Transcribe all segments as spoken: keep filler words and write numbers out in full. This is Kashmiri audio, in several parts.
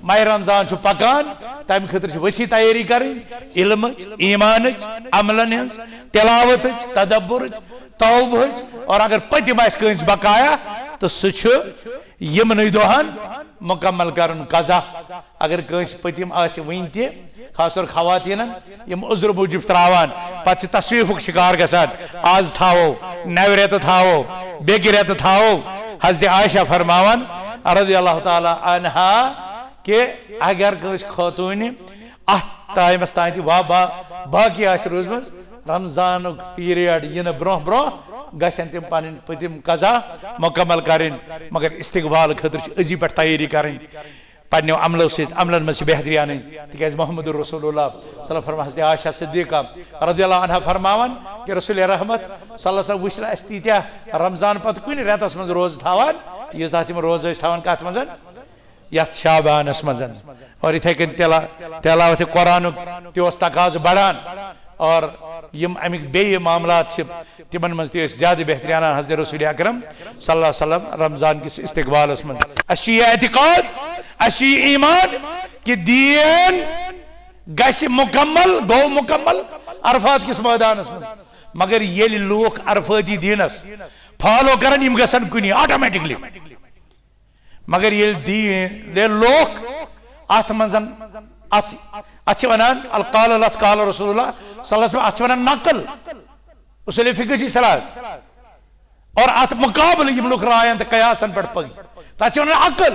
ماہِ رمضان چھُ پکان، تمہِ خٲطرٕ چھِ ؤسیع تیٲری کرٕنۍ، علمٕچ، ایمانٕچ، عملن ہٕنٛز، تلاوتٕچ، تدبرٕچ، توبہٕچ، اور اگر پٔتِم آسہِ کٲنٛسہِ بقایا، تہٕ سُہ چھُ یِمنٕے دۄہن مکمل کرُن قضا۔ اگر کٲنٛسہِ پٔتِم آسہِ وُنہِ تہِ، خاص طور خواتیٖنن، یِم عذر موٗجوٗب ترٛاوان، پتہٕ چھِ تصویفُک شکار گژھان، آز تھاوو، نوِ رٮ۪تہٕ تھاوو، بیٚکہِ رٮ۪تہٕ تھاوو۔ حضرت عائشہ فرماوان رضی اللہ تعالیٰ عنہا کہِ اگر کٲنٛسہِ خاتوٗنہِ اتھ ٹایمس تام تہِ وا-، با-، باقی آسہِ روٗزمٕژ، رمضانُک پیریڈ یِنہٕ برونٛہہ برونٛہہ گژھن تِم پنٕنۍ پٔتِم قضا مکمل کرٕنۍ، مگر استقبال خٲطرٕ چھِ أزی پٮ۪ٹھ تیٲری کرٕنۍ۔ پننیو عملو سۭتۍ، عملن منٛز چھِ بہتری انٕنۍ، تِکیازِ محمد رسول اللہ صلی اللہ علیہ وسلم فرمان حضرت عائشہ صدیقہ رضی اللہ عنہا فرماوان کہ رسول رحمت صلی اللہ علیہ وسلم وٕچھ نہٕ اَسہِ تیٖتیٛاہ رمضان پتہٕ کُنہِ رٮ۪تس منٛز روزٕ تھاوان، ییٖژاہ تِم روزٕ ٲسۍ تھاوان کتھ منٛز؟ یتھ شعبانس منٛز۔ اور یِتھے کٔنۍ تلا-، تلاوت قرآنُک تہِ اوس تقاضہٕ بڑان، اور یِم اَمِکۍ بیٚیہِ معاملات چھِ، تِمن منٛز تہِ ٲسۍ زیادٕ بہتری انان حضرت رسول اکرم صلی اللہ علیہ وسلم رمضان کِس استقبالس منٛز۔ اَسہِ چھُ یہِ اعتقاد، اَسہِ چھُ یہِ ایمان کہِ دیٖن گژھِ مکمل، گوٚو مکمل عرفات کِس مٲدانس منٛز۔ مگر ییٚلہِ لوٗکھ عرفٲتی دیٖنس فالو کرن، یِم گژھن کُنی آٹومیٹکلی۔ مگر ییٚلہِ دیٖن، ییٚلہِ لوٗکھ اتھ منٛز، اتھ، اتھ چھِ ونان القال اللہ، قال رسول اللہ صلی اللہ علیہ وسلم، اتھ چھِ ونان نقل، اصول فقہ چھِ اصطلاح۔ اور اتھ مقابلہٕ یِم لوٗکھ رایَن تہٕ قیاسن پٮ۪ٹھ پٔکۍ، تتھ چھِ ونان عقل۔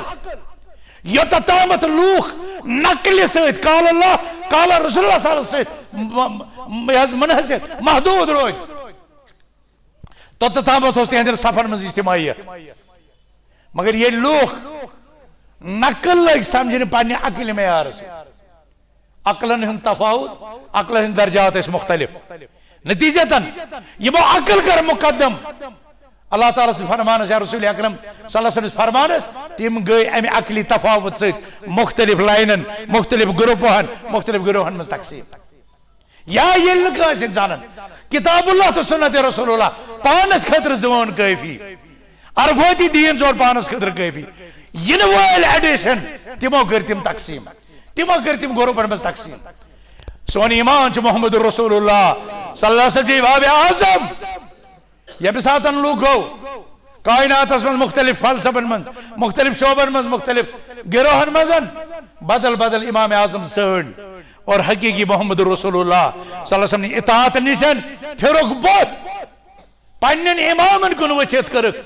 یوٚتتھ تامَتھ لوٗکھ نقلہِ سۭتۍ، قال اللہ، قال رسول اللہ صلی اللہ علیہ وسلم سۭتۍ م-، م-، یہِ حظ منحصر، محدوٗد روزِ، توٚتتھ تامَتھ اوس تِہنٛدٮ۪ن صفن منٛز اجتماعیت۔ مگر ییٚلہِ لوٗکھ نقل لٔگۍ سمجھنہِ پننہِ عقلہِ معیارٕ سۭتۍ، عقلن ہُنٛد تفاوت، عقلن ہٕنٛدۍ درجات ٲسۍ مختلف۔ نتیجتاً یِمو عقل کٔر مقدم۔ اللہ تعالیٰ سٕنٛدِ فرمانس یا رسول اکرم صلی اللہ علیہ وسلم فرمانس، تِم گٔے امہِ عقلی تفاوت سۭتۍ مختلف لائنن، مختلف گروپن، مختلف گروہن منٛز تقسیم۔ یا ییٚلہِ نہٕ کٲنٛسہِ انسانن کتاب اللہ تہٕ سنت رسول اللہ پانس خٲطرٕ زٕ وٲن کٲفی، عرفٲتی دیٖن ژور پانس خٲطرٕ کٲفی، یِنہٕ وٲلۍ ایڈیشن، تِمو کٔرۍ تِم تقسیم، تِمو کٔرۍ تِم گروپن منٛز تقسیم۔ سون ایمان چھُ محمد رسول اللہ صلی اللہ علیہ وسلم چھُ امام اعظم۔ ییٚمہِ ساتن لوٗکو کائناتس منٛز مختلف فلسفن منٛز، مختلف شعبن منٛز، مختلف گروہن منٛز بدل بدل امام اعظم ژھٲنٛڈۍ اور حقیقی محمد رسول اللہ صلی اللہ علیہ وسلم نہِ اطاعت نِش پھِرُکھ بُتھ، پننٮ۪ن امامن کُن وٕچھِتھ کٔرٕکھ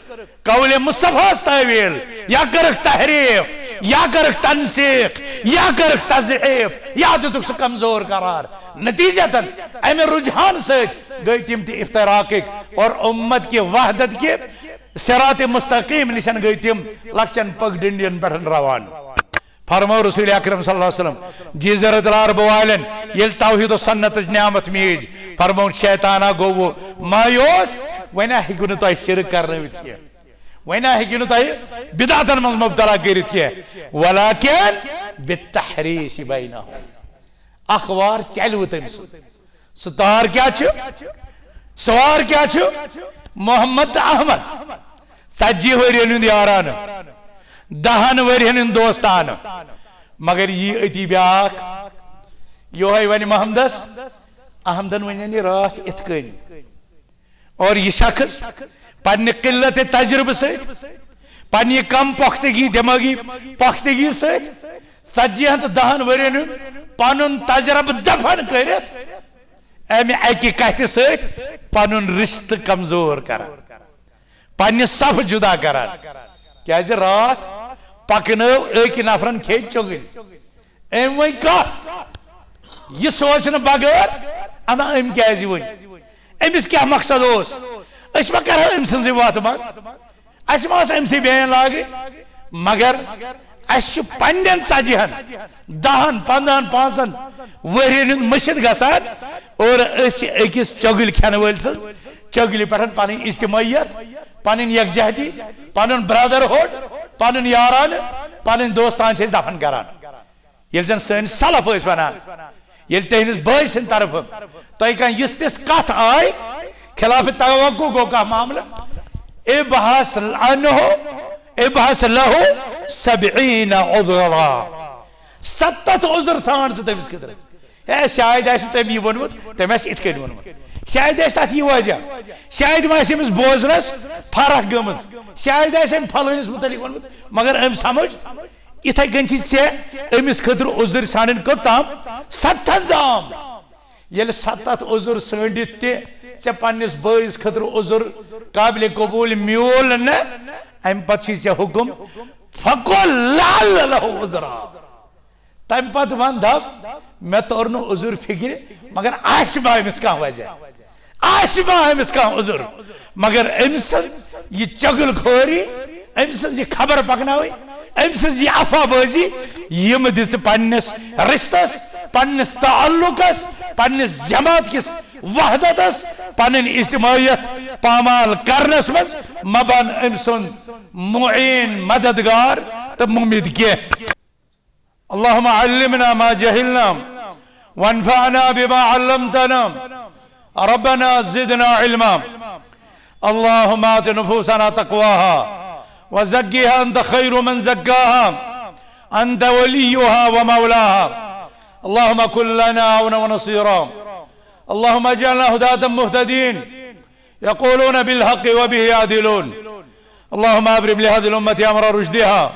قول مصطفیٰ ہس تعویل، یا کٔرٕکھ تحریف، یا کٔرٕکھ تنسیخ، یا کٔرٕکھ تضعیف، یا دِتُکھ سُہ کمزور قرار۔ نتیجتاً امہِ رجحان سۭتۍ گٔے تِم تہِ افتراقٕکۍ اور امت کہِ وحدت کہِ صراط مستقیم نِش گٔے تِم لۄکچن پگڈنڈین پٮ۪ٹھ روان۔ فرمو رسول اکرم صلی اللہ علیہ وسلم، جزیرۃ العرب والٮ۪ن ییٚلہِ توحید و سنتٕچ نعمت میٖج، فرمووُن، شیطانہ گوٚوٕ مایوس، وۄنۍ ہیٚکِو نہٕ تۄہہِ شرک کرنٲوِتھ کینٛہہ، وۄنۍ ہیٚکِو نہٕ تۄہہِ بدعتن منٛز مبتلا کٔرِتھ کینٛہہ، ولکن بالتحریش بینہم، اکھ وار چلوٕ تٔمۍ سُنٛد۔ سُہ تار کیٛاہ چھُ؟ سُہ وار کیٛاہ چھُ؟ محمد تہٕ احمد، ژتجی ؤرین ہُنٛد یارانہٕ، دہن ؤرین ہُنٛد دوستانہٕ۔ مگر یی أتی بیٛاکھ، یِہوٚے وَنہِ محمدس، احمدن وَنہِ یہِ راتھ یِتھ کٔنۍ۔ اور یہِ شخص پننہِ قلت تجربہٕ سۭتۍ، پننہِ کم پختگی، دماغی پختگی سۭتۍ، ژتجی ہن تہٕ دہن ؤرین ہُنٛد پنُن تجربہٕ دفن کٔرِتھ، امہِ اکہِ کتھِ سۭتۍ پنُن رشتہٕ کمزور کران، پننہِ صف جدا کران۔ کیازِ راتھ پکنٲو أکۍ نفرن کھیٚتۍ چۄگٕلۍ۔ أمۍ ؤنۍ کتھ، یہِ سونچنہٕ بغٲر، اما أمۍ کیازِ ؤنۍ؟ أمِس کیٛاہ مقصد اوس؟ أسۍ ما کرہو أمۍ سٕنٛزٕے وتھ بنٛد؟ اسہِ ما ٲس أمۍ سٕے بین لاگٕنۍ؟ مگر اسہِ چھُ پننٮ۪ن ژتجی ہن، دہن، پنٛدہن، پانٛژن ؤرین ہُنٛد مٔشِتھ گژھان، اور أسۍ چھِ أکِس چۄگٕلۍ کھٮ۪نہٕ وٲلۍ سٕنٛز چۄگلہِ پٮ۪ٹھ پنٕنۍ اجتماعیت، پنٕنۍ یکجہتی، پنُن brotherhood، پنُن یارانہٕ، پنٕنۍ دوستان چھِ أسۍ دفن کران۔ ییٚلہِ زن سٲنۍ سلف ٲسۍ ونان، ییٚلہِ تِہنٛدِس بٲے سٕنٛدِ طرفہٕ تۄہہِ کانٛہہ یِژھ تِژھ کتھ آے، خلاف توقع گوٚو کانٛہہ معاملہٕ، ابحث عنہ، ابحث لہ سبعین عذرا، ستتھ عذر ژھانڈ ژٕ تٔمِس خٲطرٕ۔ ہے، شاید آسہِ تٔمۍ یہِ ووٚنمُت، تٔمۍ آسہِ یِتھ کٔنۍ ووٚنمُت، شاید آسہِ تَتھ یہِ وجہ، شاید ما آسہِ أمِس بوزنَس فرق گٔمٕژ، شاید آسہِ أمۍ فلٲنِس مُتعلِق ووٚنمُت، مگر أمۍ سمجھ، یِتھَے کٔنۍ چھِ ژےٚ أمِس خٲطرٕ عذر ژھانڈٕنۍ کوٚت تام؟ ستتھن تام۔ ییٚلہِ ستتھ عذر ژھٲنڈِتھ تہِ ژےٚ پننِس بٲیِس خٲطرٕ عذر قابلِ قبوٗل میوٗل نہٕ، اَمہِ پتہٕ چھُے ژےٚ حُکم، فقل لعل له عذرا۔ تَمہِ پتہٕ وَن، دَپ، مےٚ توٚر نہٕ عذر فِکرِ، مگر آسہِ ما أمِس کانٛہہ وجہ، آسہِ ما أمِس کانٛہہ عذر؟ مگر أمۍ سٕنٛز یہِ چغل خوری، أمۍ سٕنٛز یہِ خبر پکناوٕنۍ، أمۍ سٕنٛز یہِ افواہ بٲزی، یِم دِژٕ پننِس رشتس، پننِس تعلقس، پننِس جماعت کِس وحدتس، پنٕنۍ اجتماعیت پامال کرنس منٛز۔ مہ بن أمۍ سُنٛد معین، مددگار تہٕ مُمید کینٛہہ۔ اللهم علمنا ما جهلنا وانفعنا بما علمتنا. ربنا زدنا علما. اللهم آت نفوسنا تقواها وزكها أنت خير من زكاها أنت وليها ومولاها. اللهم كن لنا عونا ونصيرا. اللهم اجعلنا هداة مهتدين يقولون بالحق وبه يعدلون. اللهم أبرم لهذه الأمة أمر رشدها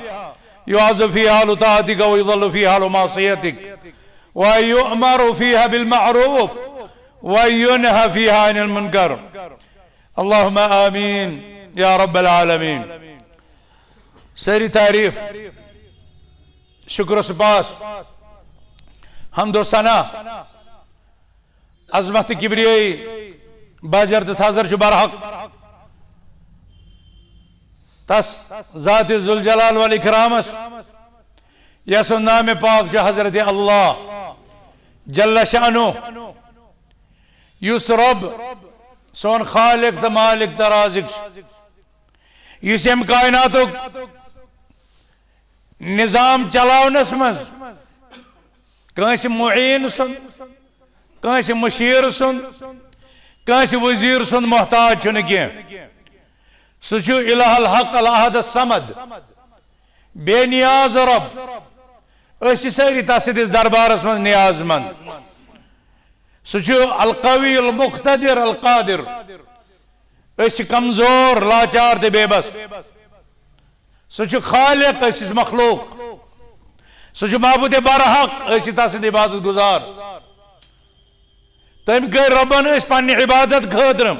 يعز فيها أهل طاعتك ويذل فيها أهل معصيتك ويؤمر فيها بالمعروف وينهى فيها عن المنكر. اللهم آمين يا رب العالمين. سٲری تعریٖف، شُکر و سپاس، حمد و ثنا، عظمت کبریائی باجر تہٕ تھزر چھُ برحق تس ذات ذوالجلال والاکرامس، یس سُنٛد نام پاک چھُ حضرت اللہ جل شانہ، یُس رب، سون خالق تہٕ مالک تہٕ رازق چھُ، یُس ییٚمہِ کائناتُک نظام چلاونس منٛز کٲنٛسہِ معین سُنٛد، کٲنٛسہِ مشیر سُنٛد، کٲنٛسہِ وزیر سُنٛد محتاج چھُنہٕ کینٛہہ۔ سُہ چھُ الہ الحق الاحد الصمد، بے نیاز رب۔ أسۍ چھِ سٲری تس سٕنٛدِس دربارس منٛز نیاز مند۔ سُہ چھُ القوی المقتدر القادر۔ أسۍ چھِ کمزور، لاچار تہٕ بے بس۔ سُہ چھُ خالق، أسۍ چھِ مخلوق۔ سُہ چھُ معبود برحق، أسۍ چھِ تس سٕنٛدۍ عبادت گزار۔ تٔمۍ کٔرۍ رۄبن أسۍ پننہِ عبادت خٲطرٕ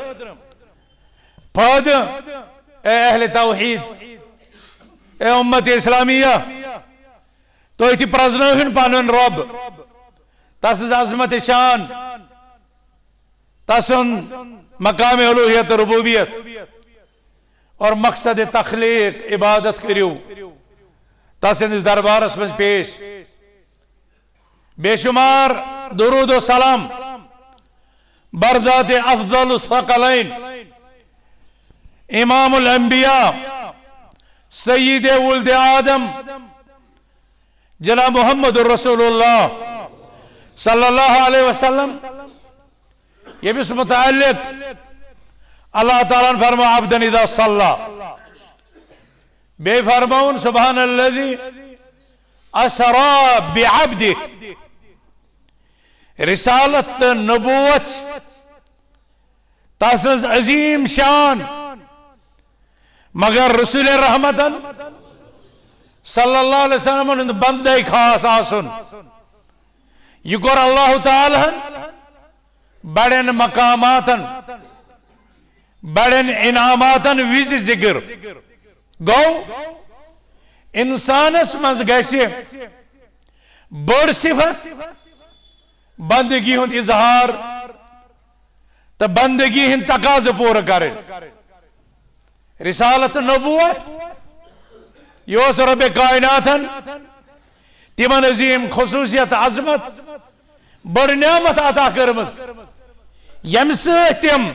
پٲدٕ۔ اے اہل توحید، اے امت اسلامیہ، تُہۍ تہِ پرزنٲوِن پنُن رۄب، تسٕنٛز عظمت شان، تسُنٛد مقام الوہیت تہٕ ربوبیت اور مقصد تخلیق عبادت کٔرِو تسٕنٛدِس دربارس منٛز پیش۔ بے شمار درود و سلام بر ذات افضل الثقلین، امام الانبیاء، سید ولد آدم، جناب محمد رسول اللہ صلی اللہ علیہ وسلم، ییٚمِس متعلق اللہ تعالیٰ ہن فرمو، عبدن اذا صلی، بیٚیہِ فرماوُن، سبحان الذی اسری بعبدہ۔ رسالت تہٕ نبوت، تسٕنٛز عظیم شان، مگر رسول رحمتن صلی اللہ علیہ وسلم ہُنٛد بندے خاص آسُن، یہِ کوٚر اللہ تعالیٰ ہن بڑٮ۪ن مقاماتن، بڑٮ۪ن انعاماتن وِزِ ذکر۔ گوٚو، انسانس منٛز گژھِ بٔڑ صفت بندگی ہُنٛد اظہار تہٕ بندگی ہٕنٛدۍ تقاضہٕ پوٗرٕ کرٕنۍ۔ رسالت نبوت، یہِ اوس رب کائناتن تِمن عظیم خصوصیت، عظمت، بٔڑ نعمت عطا کٔرمٕژ، ییٚمہِ سۭتۍ تِم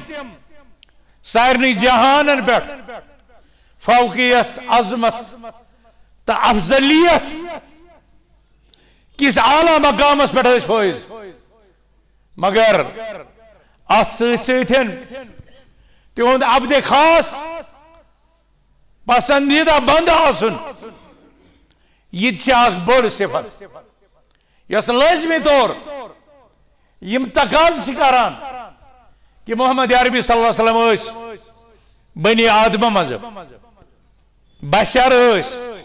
سارنٕے جہانن پٮ۪ٹھ فوقیت، عظمت تہٕ افضلیت کِس اعلیٰ مقامس پٮ۪ٹھ ٲسۍ فٲیض۔ مگر اتھ سۭتۍ سۭتۍ تِہُنٛد عبد خاص، پسندیدہ بندٕ آسُن، یہِ تہِ چھِ اکھ بٔڑ صفت۔ یۄس لٲزمی طور یِم تقاضہٕ چھِ کران کہِ محمد عربی صلی اللہ علیہ وسلم ٲسۍ بنی آدمہ منٛز بشر، ٲسۍ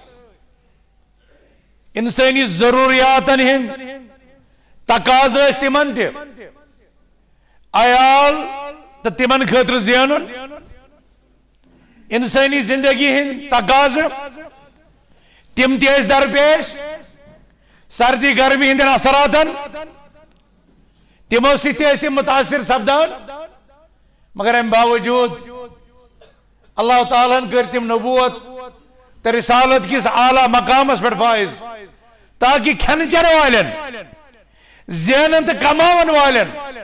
انسٲنی ضروریاتن ہٕنٛدۍ تقاضہٕ، ٲسۍ تِمن تہِ عیال تہٕ تِمن خٲطرٕ زینُن، انسٲنی زندگی ہٕنٛدۍ تقاضہٕ، تِم تہِ ٲسۍ درپیش، سردی گرمی ہٕنٛدٮ۪ن اثراتن، تِمو سۭتۍ تہِ ٲسۍ تِم متاثر سپدان۔ مگر امہِ باوجود اللہ تعالیٰ ہن کٔرۍ تِم نبوت تہٕ رسالت کِس اعلیٰ مقامس پٮ۪ٹھ فائز، تاکہ کھٮ۪نہٕ چٮ۪نہٕ والٮ۪ن، زینن تہٕ کماون والٮ۪ن،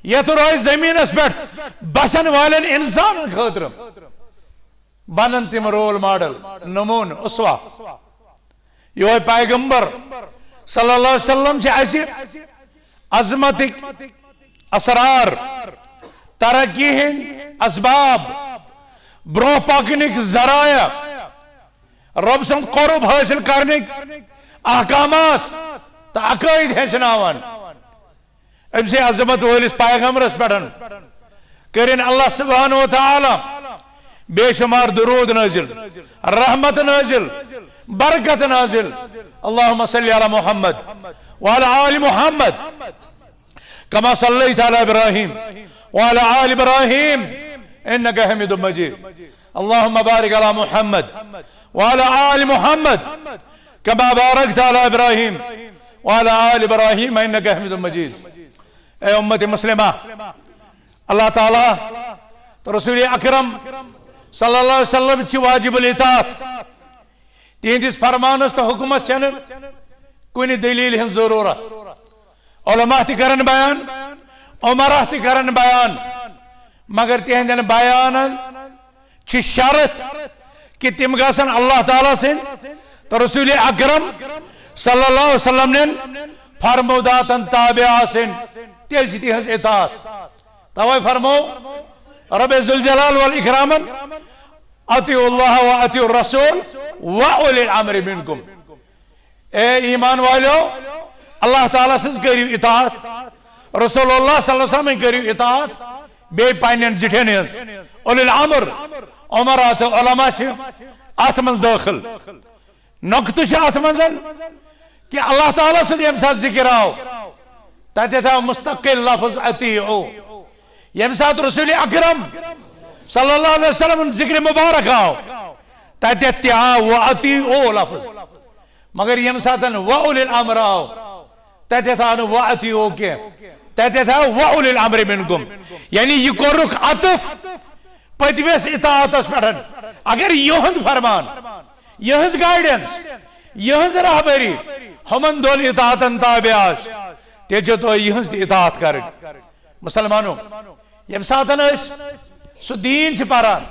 یتھ روزِ زمینس پٮ۪ٹھ بسن والٮ۪ن انسانن خٲطرٕ بنن تِم رول ماڈل، نمونہٕ، اسوہ۔ یہوے پیغمبر صلی اللہ علیہ وسلم چھِ اسہِ عظمتٕکۍ اسرار، ترقی ہٕنٛدۍ اسباب، برونٛہہ پکنٕکۍ ذرایع، رۄب سُنٛد قرب حٲصِل کرنٕکۍ احکامات تہٕ عقٲیِد ہیٚچھناوان۔ أمۍ سٕے عظمت وٲلِس پیغمبرس پٮ۪ٹھ کٔرِن اللہ سبحانہ و تعالیٰ بے شمار درود نازل، رحمت نازل، برکت نازل۔ اللهم صل على محمد وعلى آل محمد كما صليت على إبراهيم وعلى آل إبراهيم إنك حميد مجيد. اللهم بارك على محمد وعلى آل محمد كما باركت على إبراهيم وعلى آل إبراهيم إنك حميد مجيد. اے امت مسلمہ، اللہ تعالیٰ تہٕ رسول اکرم صلی اللہ علیہ وسلم چھِ واجب الاطاعت۔ تِہنٛدِس فرمانس تہٕ حکمس چھنہٕ کُنہِ دلیل ہٕنٛز ضرورت۔ علماء تہِ کرن بیان، عمرا تہِ کرن بیان، مگر تِہنٛدٮ۪ن بیانن چھِ شرط کہِ تِم گژھن اللہ تعالیٰ سٕنٛدۍ تہٕ رسول اکرم صلی اللہ علیہ وسلم نٮ۪ن فرموداتن تابع آسٕنۍ، تیٚلہِ چھِ تِہنٛز اطاعت۔ توے فرمو رب ذوالجلال والاکرامن، "اطیعوا اللہ و اطیعوا الرسول و اولی الامر منکم۔" اے ایمان والو، اللہ تعالیٰ سٕنٛز کٔرِو اطاعت، رسول اللہ صلی اللہ علیہ وسلم کٔرِو اطاعت، بیٚیہِ پننٮ۪ن زِٹھٮ۪ن ہٕنٛز۔ اولی الامر، عمرا تہٕ علماء چھِ اتھ منٛز دٲخل۔ نقطہٕ چھُ اتھ منٛز کہِ اللہ تعالیٰ سُنٛد ییٚمہِ ساتہٕ ذکر آو، تتٮ۪تھ آو مستقل لفظ اطیعو۔ ییٚمہِ ساتہٕ رسول اکرم صلی اللہ علیہ وسلم ہُنٛد ذکر مبارک آو، تتٮ۪تھ تہِ آو و اطیعو لفظ۔ مگر ییٚمہِ ساتہٕ و اولی الامر آو، تتٮ۪تھ آو نہٕ و اطیعو کینٛہہ، تتٮ۪تھ آو و اولی الامر منکم۔ یعنی یہِ کوٚرُکھ عطف پٔتمِس اطاعتس پٮ۪ٹھ۔ اگر یِہُنٛد فرمان، یِہٕنٛز گائیڈنس، یِہٕنٛز رہبری ہُمن دۄن اطاعتن تابع آسہِ، تیٚلہِ چھو تۄہہِ یِہٕنٛز تہِ اطاعت کرٕنۍ۔ مسلمانو، ییٚمہِ ساتن أسۍ سُہ دیٖن چھِ پران،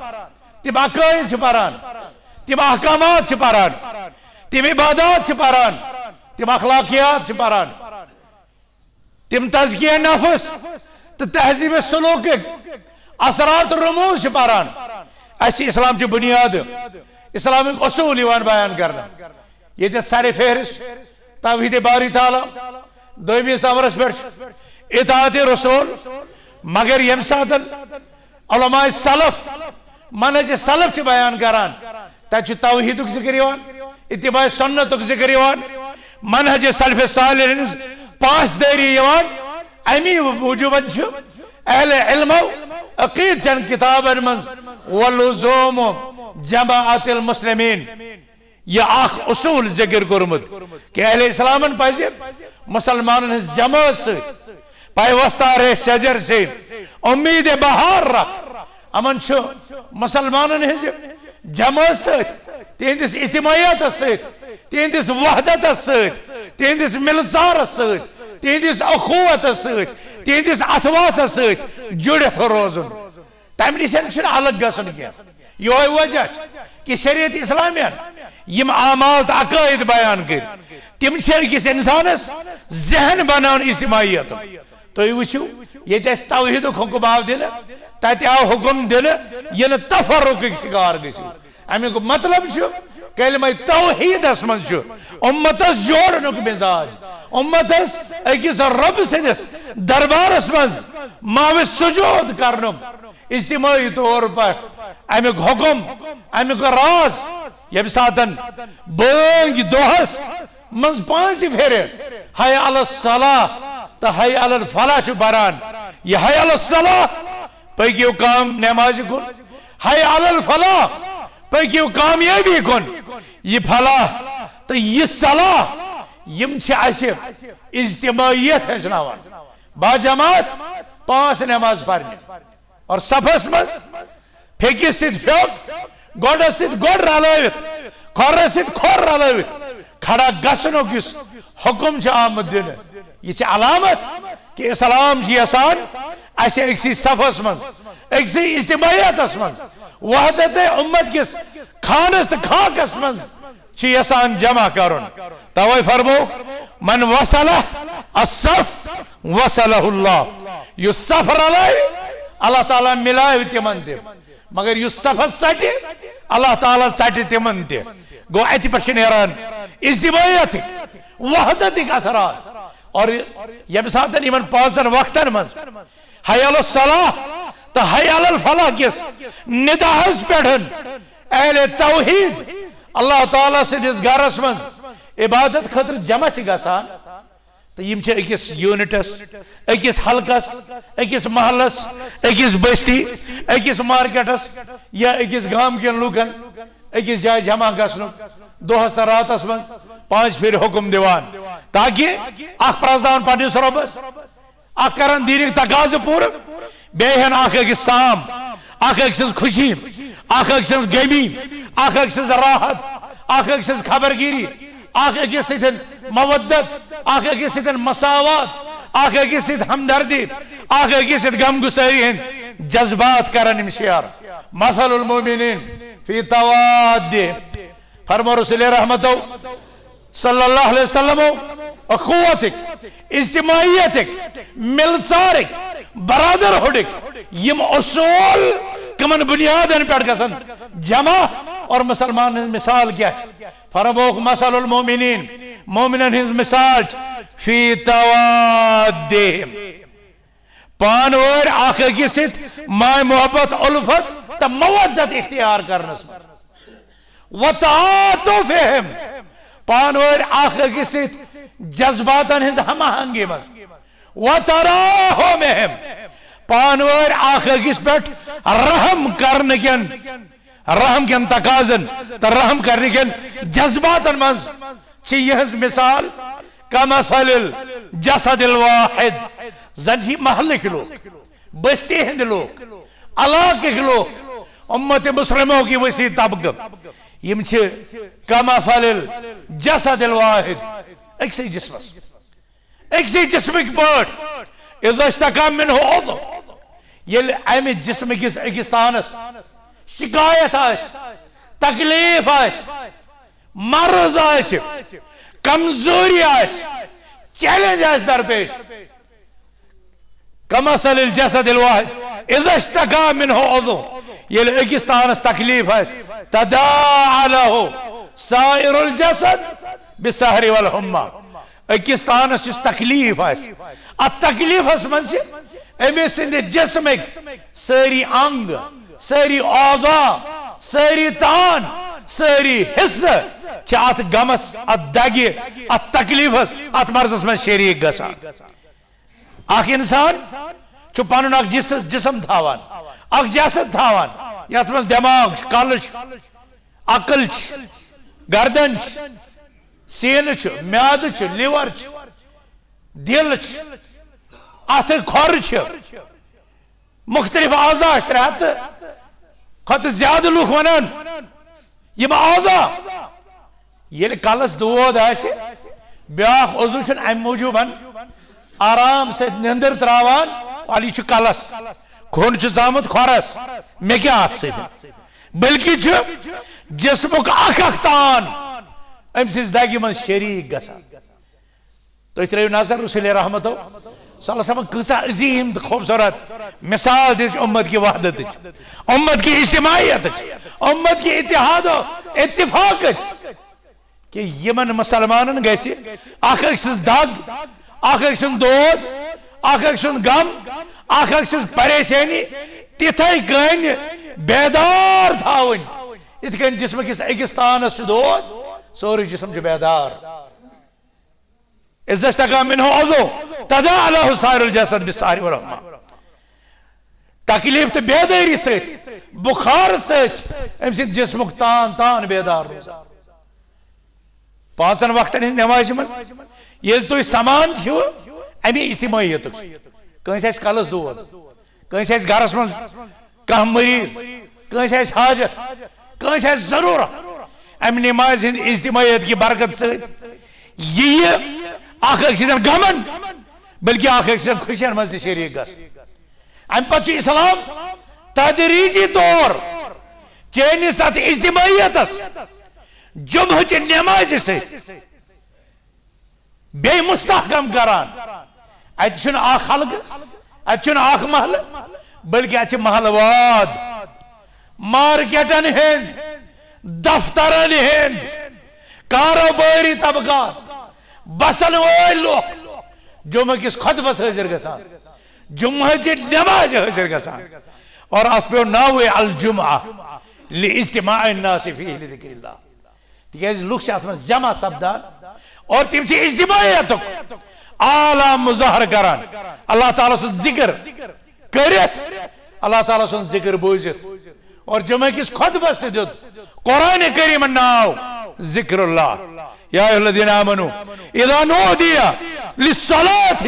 تِم عقٲیِد چھِ پران، تِم احکامات چھِ پران، تِم عبادات چھِ پران، تِم اخلاقیات چھِ پران، تِم تزکیہ نفس تہٕ تہذیب سلوکٕکۍ اثرات رموز چھِ پران۔ اسہِ چھِ اسلام چہِ بنیادٕ، اسلامٕکۍ اصوٗل یِوان بیان کرنہٕ۔ ییٚتٮ۪تھ سرِ فہرست توحید باری تعالیٰ، دوٚیمِس نمبرس پٮ۪ٹھ چھُ اطاعت رسول۔ مگر ییٚمہِ ساتن علماء سلف، منہج سلف چھِ بیان کران، تتہِ چھُ توحیدُک ذکر یِوان، اتباع سنتُک ذکر یِوان، منہج سلف صالح ہٕنٛز پاسدٲری یِوان۔ امی موجوبن چھُ اہل علمو عقیدٕ چٮ۪ن کتابن منٛز ولزوم جماعت المسلمین یہِ اکھ اصوٗل ذکر کوٚرمُت کہِ اہل اسلامن پزِ مسلمانن ہٕنٛز جمٲژ سۭتۍ، پیوستہ ریش شجر سے امید بہار رکھ۔ یِمن چھُ مسلمانن ہٕنٛزِ جمٲژ سۭتۍ، تِہنٛدِس اجتماعیتس سۭتۍ، تِہنٛدِس وحدتس سۭتۍ، تِہنٛدِس ملژارس سۭتۍ، تِہنٛدِس اخوتس سۭتۍ، تِہنٛدِس اتھواسس سۭتۍ جُڑِتھ روزُن۔ تمہِ نِش چھُنہٕ الگ گژھُن کینٛہہ۔ یہوے وجہ چھُ کہِ شریعت اسلامیہ یِم اعمال تہٕ عقائد بیان کٔرۍ، تِم چھِ أکِس انسانس ذہن بناوان اجتماعیتُک۔ تُہۍ وٕچھِو، ییٚتہِ اَسہِ توحیٖدُک حُکم آو دِنہٕ، تَتہِ آو حُکم دِنہٕ، یہِ نہٕ تفرقٕکۍ شِکار گٔژھِو۔ اَمیُک مطلب چھُ، کلمہ توحیٖدَس منٛز چھُ اُمتَس جوڑنُک مزاج، امتس أکِس رۄب سٕنٛدِس دربارس منٛز معوِ سجود کرنُک اجتماعی طور پر امیُک حکم، امیُک راز، ییٚمہِ ساتن بٲنگۍ دۄہس منٛز پانٛژِ پھِرِ حی علی الصلاح تہٕ حی علی الفلاح چھُ بران۔ یہِ حی علی الصلاح، پٔکِو کام نمازِ کُن، حی علی الفلاح، پٔکِو کامیٲبی کُن۔ یہِ فلاح تہٕ یہِ صلاح، یِم چھِ اَسہِ اجتماعیت ہیٚچھناوان۔ باجماعت پانٛژھ نماز پرنہِ اور صفس منٛز پھیٚکِس سۭتۍ پھیوٚک، گۄڈس سۭتۍ گۄڈ رلٲوِتھ، کھۄرس سۭتۍ کھۄر رلٲوِتھ کھڑا گژھنُک یُس حکم چھُ آمُت دِنہٕ، یہِ چھِ علامت کہِ اسلام چھُ یژھان اسہِ أکسٕے صفس منٛز، أکسٕے اجتماعیتس منٛز، وحدت امت کِس خانس تہٕ خاکس منٛز چھُ یژھان جمع کرُن۔ توے فرموو، من وصلہ الصف وصلہ اللہ، یُس صف رلایہِ، اللہ تعالیٰ مِلایہِ تِمن تہِ، مگر یُس صفس ژٹہِ، اللہ تعالیٰ ژٹہِ تِمن تہِ۔ گوٚو، اتہِ پٮ۪ٹھ چھِ نیران اجتماعیتٕکۍ، وحدتٕکۍ اثرات۔ اور ییٚمہِ ساتہٕ یِمن پانٛژن وقتن منٛز حی علی الصلاح تہٕ حی علی الفلاح کِس نداہس پٮ۪ٹھ اہل توحید اللہ تعالیٰ سٕنٛدِس گرس منٛز عبادت خٲطرٕ جمع چھِ گژھان، تہٕ یِم چھِ أکِس یوٗنٹس، أکِس حلقس، أکِس محلس، أکِس بستی، أکِس مارکیٹس یا أکِس گام کٮ۪ن لوٗکن أکِس جایہِ جمع گژھنُک دۄہس تہٕ راتس منٛز پانٛژِ پھِرِ حکم دِوان، تاکہِ اکھ پرزناون پننِس رۄبس، اکھ کرن دیٖنٕکۍ تقاضہٕ پوٗرٕ، بیٚیہِ ہن اکھ أکِس سام، اکھ أکۍ سٕنٛز خوشی، اکھ أکۍ سٕنٛز غمی، اکھ أکۍ سٕنٛز راحت، اکھ أکۍ سٕنٛز خبرگیری، اکھ أکِس سۭتۍ مودت، اکھ أکِس سۭتۍ مساوات، اکھ أکِس سۭتۍ ہمدردی، اکھ أکِس سۭتۍ غم گسٲری ہٕنٛدۍ جذبات کرن یِم شیئر۔ مثل المؤمنین فی توادہم، فرمو رسول رحمتو صلی اللہ علیہ وسلم، اخوتک، اجتماعیتک، ملژارک، برادرہڈک، یم اصول کمن بنیادن پٮ۪ٹھ گژھن جمع اور مسلمان ہٕنٛز مثال کیٛاہ چھِ؟ فرمووُکھ، مثل المؤمنین، مومنن ہٕنٛز مثال چھِ فی توادہم، پانہٕ وٲنۍ اکھ أکِس سۭتۍ ماے محبت، الفت تہٕ مودت اختیار کرنس منٛز۔ وتعاطفہم، پانہٕ وٲنۍ اکھ أکِس سۭتۍ جذباتن ہٕنٛز ہم آہنگی منٛز۔ وتراحمہم، پانہٕ وٲنۍ اکھ أکِس پٮ۪ٹھ رحم کرنہٕ کٮ۪ن، رحم کٮ۪ن تقاضن تہٕ رحم کرنہٕ کٮ۪ن جذباتن منٛز چھِ یِہنٛز مثال کمثل الجسد الواحد، زن چھِ محلٕکۍ لوٗکھ، بستی ہٕنٛدۍ لوٗکھ، علاقٕکۍ لوٗکھ، امت مسلمہ کہِ وسیع طبقہٕ، یِم چھِ کمثل الجسد الواحد، أکسٕے جسمس، أکسٕے جسمٕکۍ پٲٹھۍ۔ اذا اشتكى منه عضو، ییٚلہِ امہِ جسمہٕ کِس أکِس تانس شکایت آسہِ، تکلیف آسہِ، مرض آسہِ، کمزوری آسہِ، چیلنج آسہِ درپیش، کمثل الجسد الواحد اذا اشتكى منه عضو، ییٚلہِ أکِس تانس تکلیف آسہِ، تداعى له سائر الجسد بالسهر والحمى، أکِس تانس یُس تکلیف آسہِ، اتھ تکلیفس منٛز چھِ أمۍ سٕنٛدِ جسمٕکۍ سٲری انگ، سٲری اعضا، سٲری تان، سٲری حصہٕ چھِ اتھ غمس، اتھ دگہِ، اتھ تکلیفس، اتھ مرضس منٛز شریک گژھان۔ اکھ انسان چھُ پنُن اکھ جس-، جسم تھاوان، اکھ جسد تھاوان، یتھ منٛز دٮ۪ماغ چھُ، کلہٕ چھُ، عقل چھِ، گردن چھِ، سیٖنہٕ چھُ، میادٕ چھُ، لیور چھُ، دِل چھُ، اتھٕ کھۄر چھُ، مختلف اعضا، ترٛےٚ ہتھ کھۄتہٕ زیادٕ لوٗکھ ونان، یِم اعضا۔ ییٚلہِ کلس دود آسہِ، بیاکھ عضو چھُنہٕ امہِ موٗجوٗب آرام سۭتۍ نیندر تراوان، ولی چھُ کلس، کھوٚن چھُ زامُت کھۄرس، مےٚ کیٛاہ اتھ سۭتۍ؟ بلکہِ چھُ جسمُک اکھ اکھ تان أمۍ سٕنٛز دگہِ منٛز شریک گژھان۔ تُہۍ ترٲیِو نظر رسول رحمتو صلی اللہ علیہ وسلم کۭژاہ عظیٖم تہٕ خوٗبصوٗرت مثال دِژ امت کہِ وحدتٕچ، امت کہِ اجتماعیتٕچ، امت کہِ اتحاد و اتفاقٕچ۔ کہ یمن مسلمانن گژھِ اکھ أکۍ سٕنٛز دگ، اکھ أکۍ سُنٛد دود، اکھ أکۍ سُنٛد غم، اکھ أکۍ سٕنٛز پریشٲنی تِتھے کٔنۍ بیدار تھاوٕنۍ، یِتھ کٔنۍ جسمہٕ کِس أکِس تانس چھُ دود، سورُے جسم چھُ بیدار۔ اذا اشتكى منه عضو تداعى له سائر الجسد بالسهر والحمى۔ تکلیف تہٕ بیدٲری سۭتۍ، بخار سۭتۍ چھِ أمۍ سٕنٛدِ جسمُک تان تان بیدار روزان۔ پانٛژن وقتن ہٕنٛز نمازِ منٛز ییٚلہِ تُہۍ سمان چھِو، اَمی اجتماعیتُک چھُ۔ کٲنٛسہِ آسہِ کلس دود، کٲنٛسہِ آسہِ گرس منٛز کانٛہہ مریض، کٲنٛسہِ آسہِ حاجت، کٲنٛسہِ آسہِ ضروٗرت، اَمہِ نمازِ ہٕنٛدِ اجتماعیت کہِ برکت سۭتۍ یِیہِ اکھ أکۍ سٕنٛدٮ۪ن غمن، بلکہِ اکھ أکۍ سٕنٛدٮ۪ن خوشین منٛز تہِ شریٖک گژھُن۔ اَمہِ پتہٕ چھُ اسلام تدریجی طور چٲنِس اتھ اجتماعیتس جمعہ چہِ نمازِ سۭتۍ بیٚیہِ مستحکم کران۔ اتہِ چھُنہٕ اکھ حلقہٕ، اتہِ چھُنہٕ اکھ محلہٕ، بلکہِ اتہِ چھِ محلہٕ واد، مارکیٹن ہٕنٛدۍ، دفترن ہٕنٛدۍ، کاروبٲری طبقات، بسن وٲلۍ لوٗکھ جمعہ کِس خطبس حٲضِر گژھان، جمعہ چہِ نمازِ حٲضِر گژھان۔ اور اتھ پیوٚو ناوٕے الجمعہ، لاجتماع الناس فیہ لذکر اللہ۔ تِکیازِ لُکھ چھِ اتھ منٛز جمع سپدان اور تِم چھِ اجتماعیتُک اعلیٰ مظاہرٕ کران، اللہ تعالیٰ سُنٛد ذکر کٔرِتھ، اللہ تعالیٰ سُنٛد ذکر بوٗزِتھ۔ اور جمعہ کِس خطبس تہِ دیُت قرآن کریمن ناو ذکر اللہ۔ یا ایھا الذین آمنوا اذا نودی للصلاۃ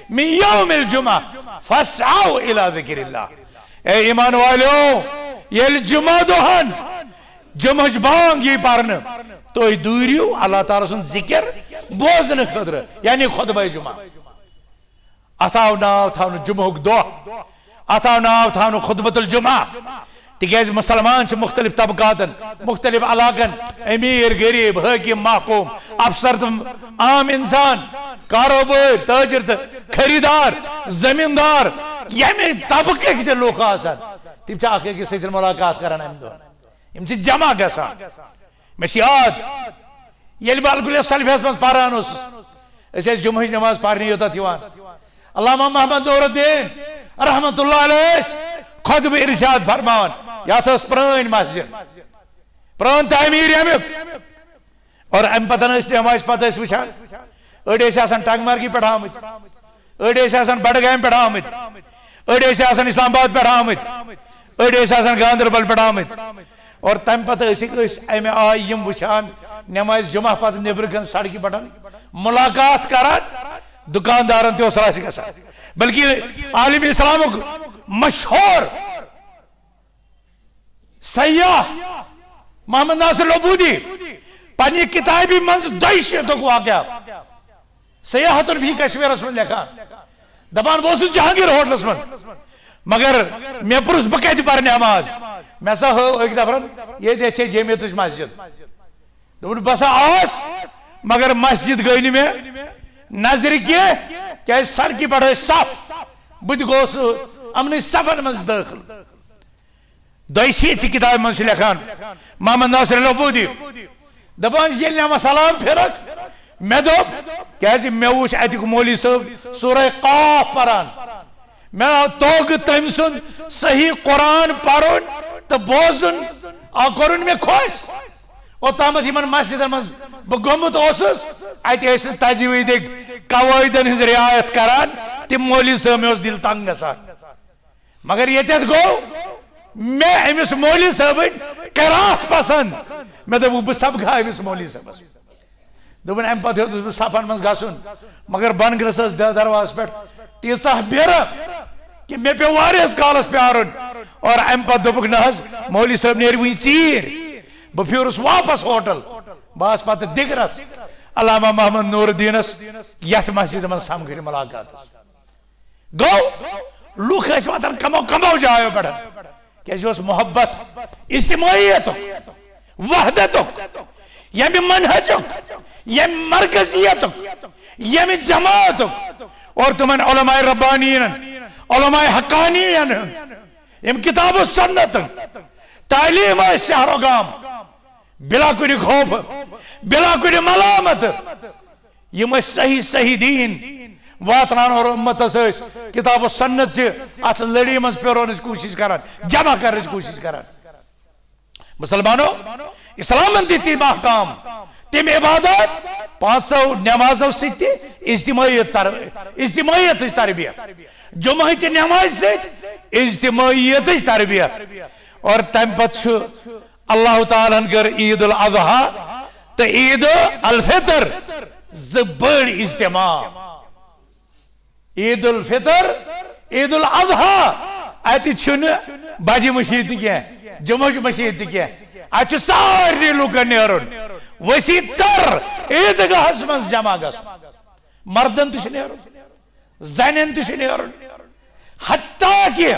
من یوم الجمعہ فاسعوا الی ذکر اللہ۔ اے ایمان والیو، ییٚلہِ جمعہ دۄہن جمعٕچ بانگ یی پرنہٕ، تُہۍ دوٗرِو اللہ تعالیٰ سُنٛد ذکر بوزنہٕ خٲطرٕ، یعنی خطبہ جمعہ۔ اتھ آو ناو تھاونہٕ جمعہُک دۄہ، اتھ آو ناو تھاونہٕ خطبۃ الجمعہ، تِکیازِ مسلمان چھِ مختلف طبقاتن، مختلف علاقن، امیر، غریب، حٲکم، محکوم، افسر تہٕ عام انسان، کاروبٲرۍ، تٲجر تہٕ خریدار، زمیٖندار، ییٚمہِ طبقٕکۍ تہِ لُکھ آسن، تِم چھِ اکھ أکِس سۭتۍ ملاقات کران امہِ دۄہ۔ یِم چھِ جمع گژھان۔ مےٚ چھِ یاد، ییٚلہِ بہٕ الکلیہ سلفیس منٛز پران اوسُس، أسۍ ٲسۍ جمعہٕچ نماز پرنہِ یوٚتتھ یِوان۔ علامہ محمد نور الدین رحمتہ اللہ علیہ ٲسۍ خطبہٕ ارشاد فرماوان۔ یتھ ٲس پرٲنۍ مسجد، پرٲنۍ تعمیٖر ییٚمیُک۔ اور امہِ پتہٕ ٲسۍ نمازِ پتہٕ ٲسۍ وٕچھان، أڑۍ ٲسۍ آسان ٹنگ مرگہِ پٮ۪ٹھ آمٕتۍ، أڑۍ ٲسۍ آسان بڈگامہِ پٮ۪ٹھ آمٕتۍ، أڑۍ ٲسۍ آسان اسلام آباد پٮ۪ٹھ آمٕتۍ، أڑۍ ٲسۍ آسان گاندربل پٮ۪ٹھ آمٕتۍ۔ اور تمہِ پتہٕ ٲسِکھ أسۍ امہِ آیہِ یِم وٕچھان، نمازِ جمعہ پتہٕ نیبرٕ کنہِ سڑکہِ پٮ۪ٹھ ملاقات کران، دکاندارن تہِ اوس رش گژھان۔ بلکہِ عالم اسلامُک مشہوٗر سیاح محمد ناصر لبودی پننہِ کتابہِ منٛز دۄیہِ شیٖتُک واقعہ سیاحتن فی کشمیرس منٛز لیکھان، دپان، بہٕ اوسُس جہانگیر ہوٹلس منٛز، مگر مےٚ پرُژھ، بہٕ کتہِ پرٕ نماز؟ مےٚ سا ہٲو أکۍ نفرن، ییٚتہِ چھے جمعیتٕچ مسجد۔ دوٚپُن، بہٕ سا آس، مگر مسجد گٔے نہٕ مےٚ نظرِ کینٛہہ، کیازِ سڑکہِ پٮ۪ٹھ ٲسۍ صف، بہٕ تہِ گوس یِمنٕے صفن منٛز دٲخل۔ دۄیہِ شیٖتھ چہِ کِتابہِ منٛز چھُ لیکھان محمد ناصر لبودی، دپان، ییٚلہِ مےٚ وۄنۍ سلام پھِرکھ، مےٚ دوٚپ، کیازِ مےٚ وُچھ اتیُک مولوی صٲب سورہ قاف پران، مےٚ توٚگ تٔمۍ سُنٛد صحیح قرآن پرُن تہٕ بوزُن، آ، کوٚرُن مےٚ خۄش۔ اوٚتامَتھ یِمن مسجدن منٛز بہٕ گوٚمُت اوسُس، اتہِ ٲسۍ نہٕ تجویٖدٕکۍ قواعدن ہٕنٛز رعایت کران، تِم مولوی صٲب، مےٚ اوس دِل تنگ گژھان۔ مگر ییٚتٮ۪تھ گوٚو مےٚ أمِس مولوی صٲبٕنۍ قرات پسند۔ مےٚ دوٚپ، بہٕ سمکھا أمِس مولوی صٲبس۔ دوٚپُن، امہِ پتہٕ ہیوٚتُس بہٕ صفن منٛز گژھُن، مگر بنگرس ٲس دروازس پٮ۪ٹھ تیٖژاہ بیرٕ کہ مےٚ پیوٚو واریاہس کالس پیارُن۔ اور امہِ پتہٕ دوٚپُکھ، نہ حظ، مولوی صٲب نیرِ وُنہِ ژیٖرۍ۔ بہٕ پھیوٗرُس واپس ہوٹل۔ بہٕ آس پتہٕ دِگرس علامہ محمد نور الدینس یتھ مسجد منٛز سمکھٕنۍ ملاقاتس۔ گوٚو، لُکھ ٲسۍ واتان کمو کمو جایو پٮ۪ٹھ، کیازِ یہِ اوس محبت اجتماعیتُک، وحدتُک، ییٚمہِ منہجُک، ییٚمہِ مرکزیتُک، ییٚمہِ جماعتُک۔ اور تِمن علماء ربانیٖنن، علماء حقانیٖنن ہُنٛد یِم کتاب و سنت تعلیم ٲسۍ شہر و گام، بلا کُنہِ خوف، بلا کُنہِ ملامت۔ یِم ٲسۍ صحیح، صحیح دین واتناونہٕ اور امتس ٲسۍ کتاب و سنت چہِ اتھ لڑی منٛز پھیرونٕچ کوٗشش کران، جمع کرنٕچ کوٗشش کران۔ مسلمانو، اسلامن دِتۍ تِم احکام، تِم عبادات، پانٛژو نمازو سۭتۍ تہِ اجتماعیت تر-، اجتماعیتٕچ تربیت، جمعہٕچہِ نمازِ سۭتۍ اجتماعیتٕچ تربیت۔ اور تمہِ پتہٕ چھُ اللہ تعالیٰ ہن کٔر عید الاضحیٰ تہٕ عید الفطر زٕ بٔڑۍ اجتماع۔ عید الفطر، عید الاضحیٰ، اتہِ چھُنہٕ بجہِ مشیٖد تہِ کینٛہہ، جمعہ مشیٖد تہِ کینٛہہ۔ اتہِ چھُ سارنٕے لوٗکن نیرُن، وسیع تر عیدگاہس منٛز جمع گژھُن۔ مردن تہِ چھُ نیرُن، زنٮ۪ن تہِ چھُ نیرُن۔ حتیٰ کہ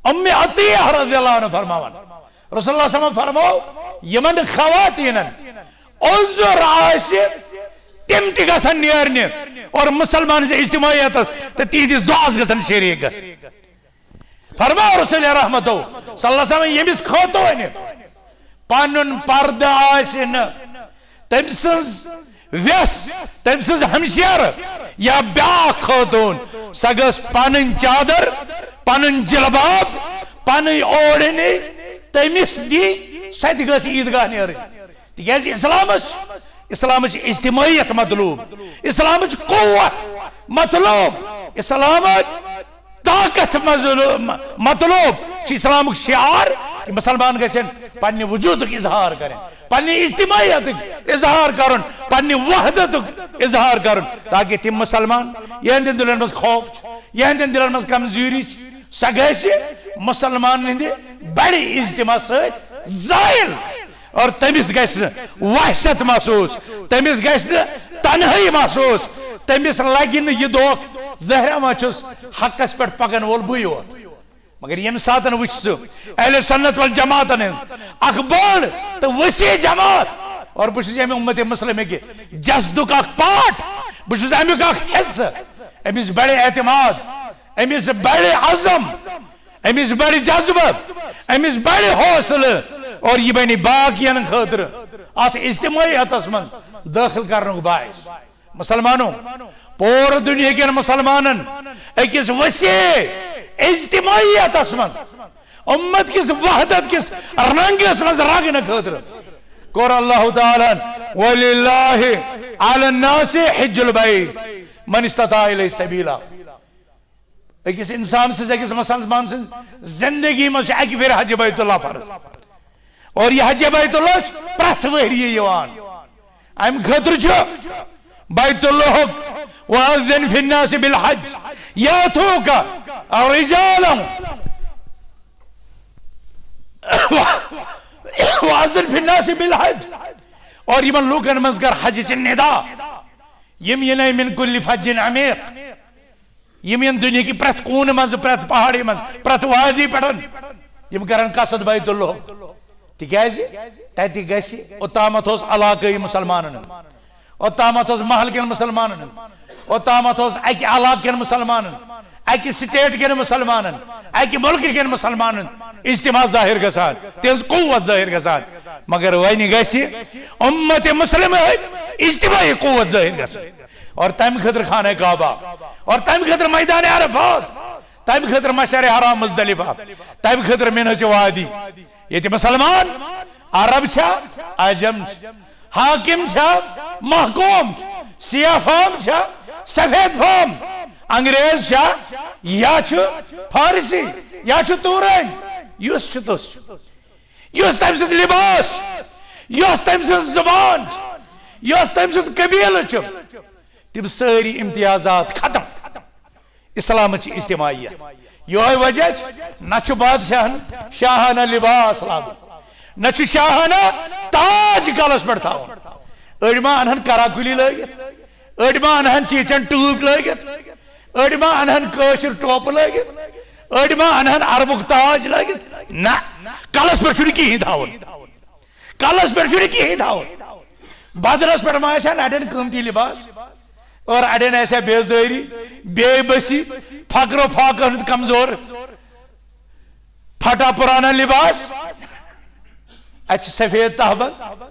ام عطیہ رضی اللہ عنہ فرماوان، رسول اللہ صلی اللہ علیہ وسلم فرموو، یمن خواتینن عذر آسہِ، تِم تہِ گژھن نیرنہِ اور مسلمان سٕنٛزِ اجتماعیتس تہٕ تِہنٛدِس دعاہس گژھن شریک گژھٕنۍ۔ فرماو رسول رحمتو صلی اللہ علیہ وسلم، ییٚمِس خٲطوٗنہِ پنُن پردٕ آسہِ نہٕ، تٔمۍ سٕنٛز وٮ۪س، تٔمۍ سٕنٛز ہمشیرٕ یا بیٛاکھ خٲتوٗن، سۄ گٔژھ پنٕنۍ چادر، پنٕنۍ جلباب، پنٕنۍ اوڑھنی تٔمِس دِنۍ، سۄ تہِ گٔژھ عیٖدگاہ نیرٕنۍ۔ تِکیٛازِ اسلامس، اسلامٕچ اجتماعیت مطلوب، اسلامٕچ قوت مطلوب، اسلامٕچ طاقت مظلوم، مطلوب چھُ اسلامُک شعار کہ مسلمان گژھن پننہِ وجودُک اظہار کرٕنۍ، پننہِ اجتماعیتُک اظہار کرُن، پننہِ وحدتُک اظہار کرُن، تاکہ تِم مسلمان یہندٮ۪ن دلن منٛز خوف چھُ، یہندٮ۪ن دلن منٛز کمزوری چھِ، سۄ گژھِ مسلمانن ہٕنٛدِ بڑِ اجتماع سۭتۍ زٲیِل۔ اور تٔمِس گژھِ نہٕ وحشت محسوس، تٔمِس گژھِ نہٕ تنہٲیی محسوس، تٔمِس لگہِ نہٕ یہِ دھوکہ، ظٲہرہ ما چھُس حقس پٮ۪ٹھ پکن وول بٕے یوت۔ مگر ییٚمہِ ساتہٕ وٕچھ سُہ اہل سنت والجماعتن ہٕنٛز اکھ بٔڑ تہٕ وسیع جماعت، اور بہٕ چھُس ییٚمہِ امت مسلمہ کہِ جسدُک اکھ پارٹ، بہٕ چھُس امیُک اکھ حصہٕ، أمِس بڑِ اعتماد، أمِس بڑِ عزم، أمِس بڑِ جذبہٕ، أمِس بڑِ حوصلہٕ، اور یہِ بنہِ باقین خٲطرٕ اتھ اجتماعیتس منٛز دٲخل کرنُک باعث۔ مسلمانو، پوٗرٕ دُنیا کٮ۪ن مسلمانن أکِس وسیع اجتماعیتس منٛز، امت کِس وحدت کِس رنگس منٛز رنگنہٕ خٲطرٕ کوٚر اللہ تعالیٰ ہن، "وللہ علی الناس حج البیت من استطاع الیہ سبیلا"۔ أکِس انسان سٕنٛز، أکِس مسلمان سٕنٛز زندگی منٛز چھِ اکہِ پھِرِ حج بیت اللہ فرض۔ اور یہِ حج بیت اللہ چھُ پرٛٮ۪تھ ؤہرۍ یِوان۔ اَمہِ خٲطرٕ چھُ بیت اللہُک "وأذن في الناس بالحج يأتوك رجالا وأذن في الناس بالحج"، اور یِمن لوٗکن منٛز کر حجٕچ ندا، یِم یِنَے "من كل فج عميق"، یِم یِن دُنیاہکہِ پرٛٮ۪تھ کوٗنہٕ منٛزٕ، پرٛٮ۪تھ پہاڑی منٛز، پرٛٮ۪تھ وادی پٮ۪ٹھ، یِم کرن قصد بیت اللہ۔ تِکیٛازِ تتہِ گژھِ، اوٚتامتھ اوس علاقٲیی مسلمانن ہُنٛد، اوٚتامتھ اوس محل کٮ۪ن مسلمانن ہُنٛد، اوٚتامتھ اوس اکہِ علاقہٕ کٮ۪ن مسلمانن، اکہِ سٹیٹ کٮ۪ن مسلمانن، اکہِ مُلکہٕ کٮ۪ن مسلمانن اجتماع ظٲہر گژھان، تِہنٛز قوت ظٲہر گژھان۔ مگر وۄنۍ گژھِ امت مسلمہ ہٕنٛز اجتماعی قوت ظٲہر گژھٕنۍ۔ اور تمہِ خٲطرٕ خانہ کعبہ، اور تمہِ خٲطرٕ میدان عرفات، تمہِ خٲطرٕ مشعر حرام مزدلفہ، تمہِ خٲطرٕ منہ چہِ وادی، ییٚتہِ مسلمان عرب چھا، عجم چھِ، حاکم چھا، محکوم چھِ، سیاہ فام چھا، سفید فام، انگریز چھا، یا چھُ فارسی، یا چھُ تورٲنۍ، یُس چھُ تُس چھُ۔ یُس تٔمۍ سُنٛد لباس چھُ، یۄس تٔمۍ سٕنٛز زبان چھِ، یۄس تٔمۍ سُنٛد قبیلہٕ چھُ، تِم سٲری امتیازات ختم۔ اسلامٕچ اجتماعیت۔ یہوے وجہ چھُ، نہ چھُ بادشاہن شاہانہ لباس لاگُن، نہ چھُ شاہانہ تاج کلس پٮ۪ٹھ تھاوُن۔ أڑۍ ما انہن کراکُلی لٲگِتھ، أڑۍ ما انہن چیچن ٹوپۍ لٲگِتھ، أڑۍ ما انہن کٲشِر ٹوپہٕ لٲگِتھ، أڑۍ ما انہن عربُک تاج لٲگِتھ۔ نہ، کلس پٮ۪ٹھ چھُنہٕ کِہیٖنۍ تھاوُن، کلس پٮ۪ٹھ چھُنہٕ کِہیٖنۍ تھاوُن۔ بدنس پٮ۪ٹھ ما آسہِ ہن اڑٮ۪ن قۭمتی لباس، اور اڑٮ۪ن آسہِ ہا بیزٲری، بے بسی، فقر و فاقہ ہُنٛد کمزور، پھٹا پرانا لباس۔ اتہِ چھُ سفید تہبند،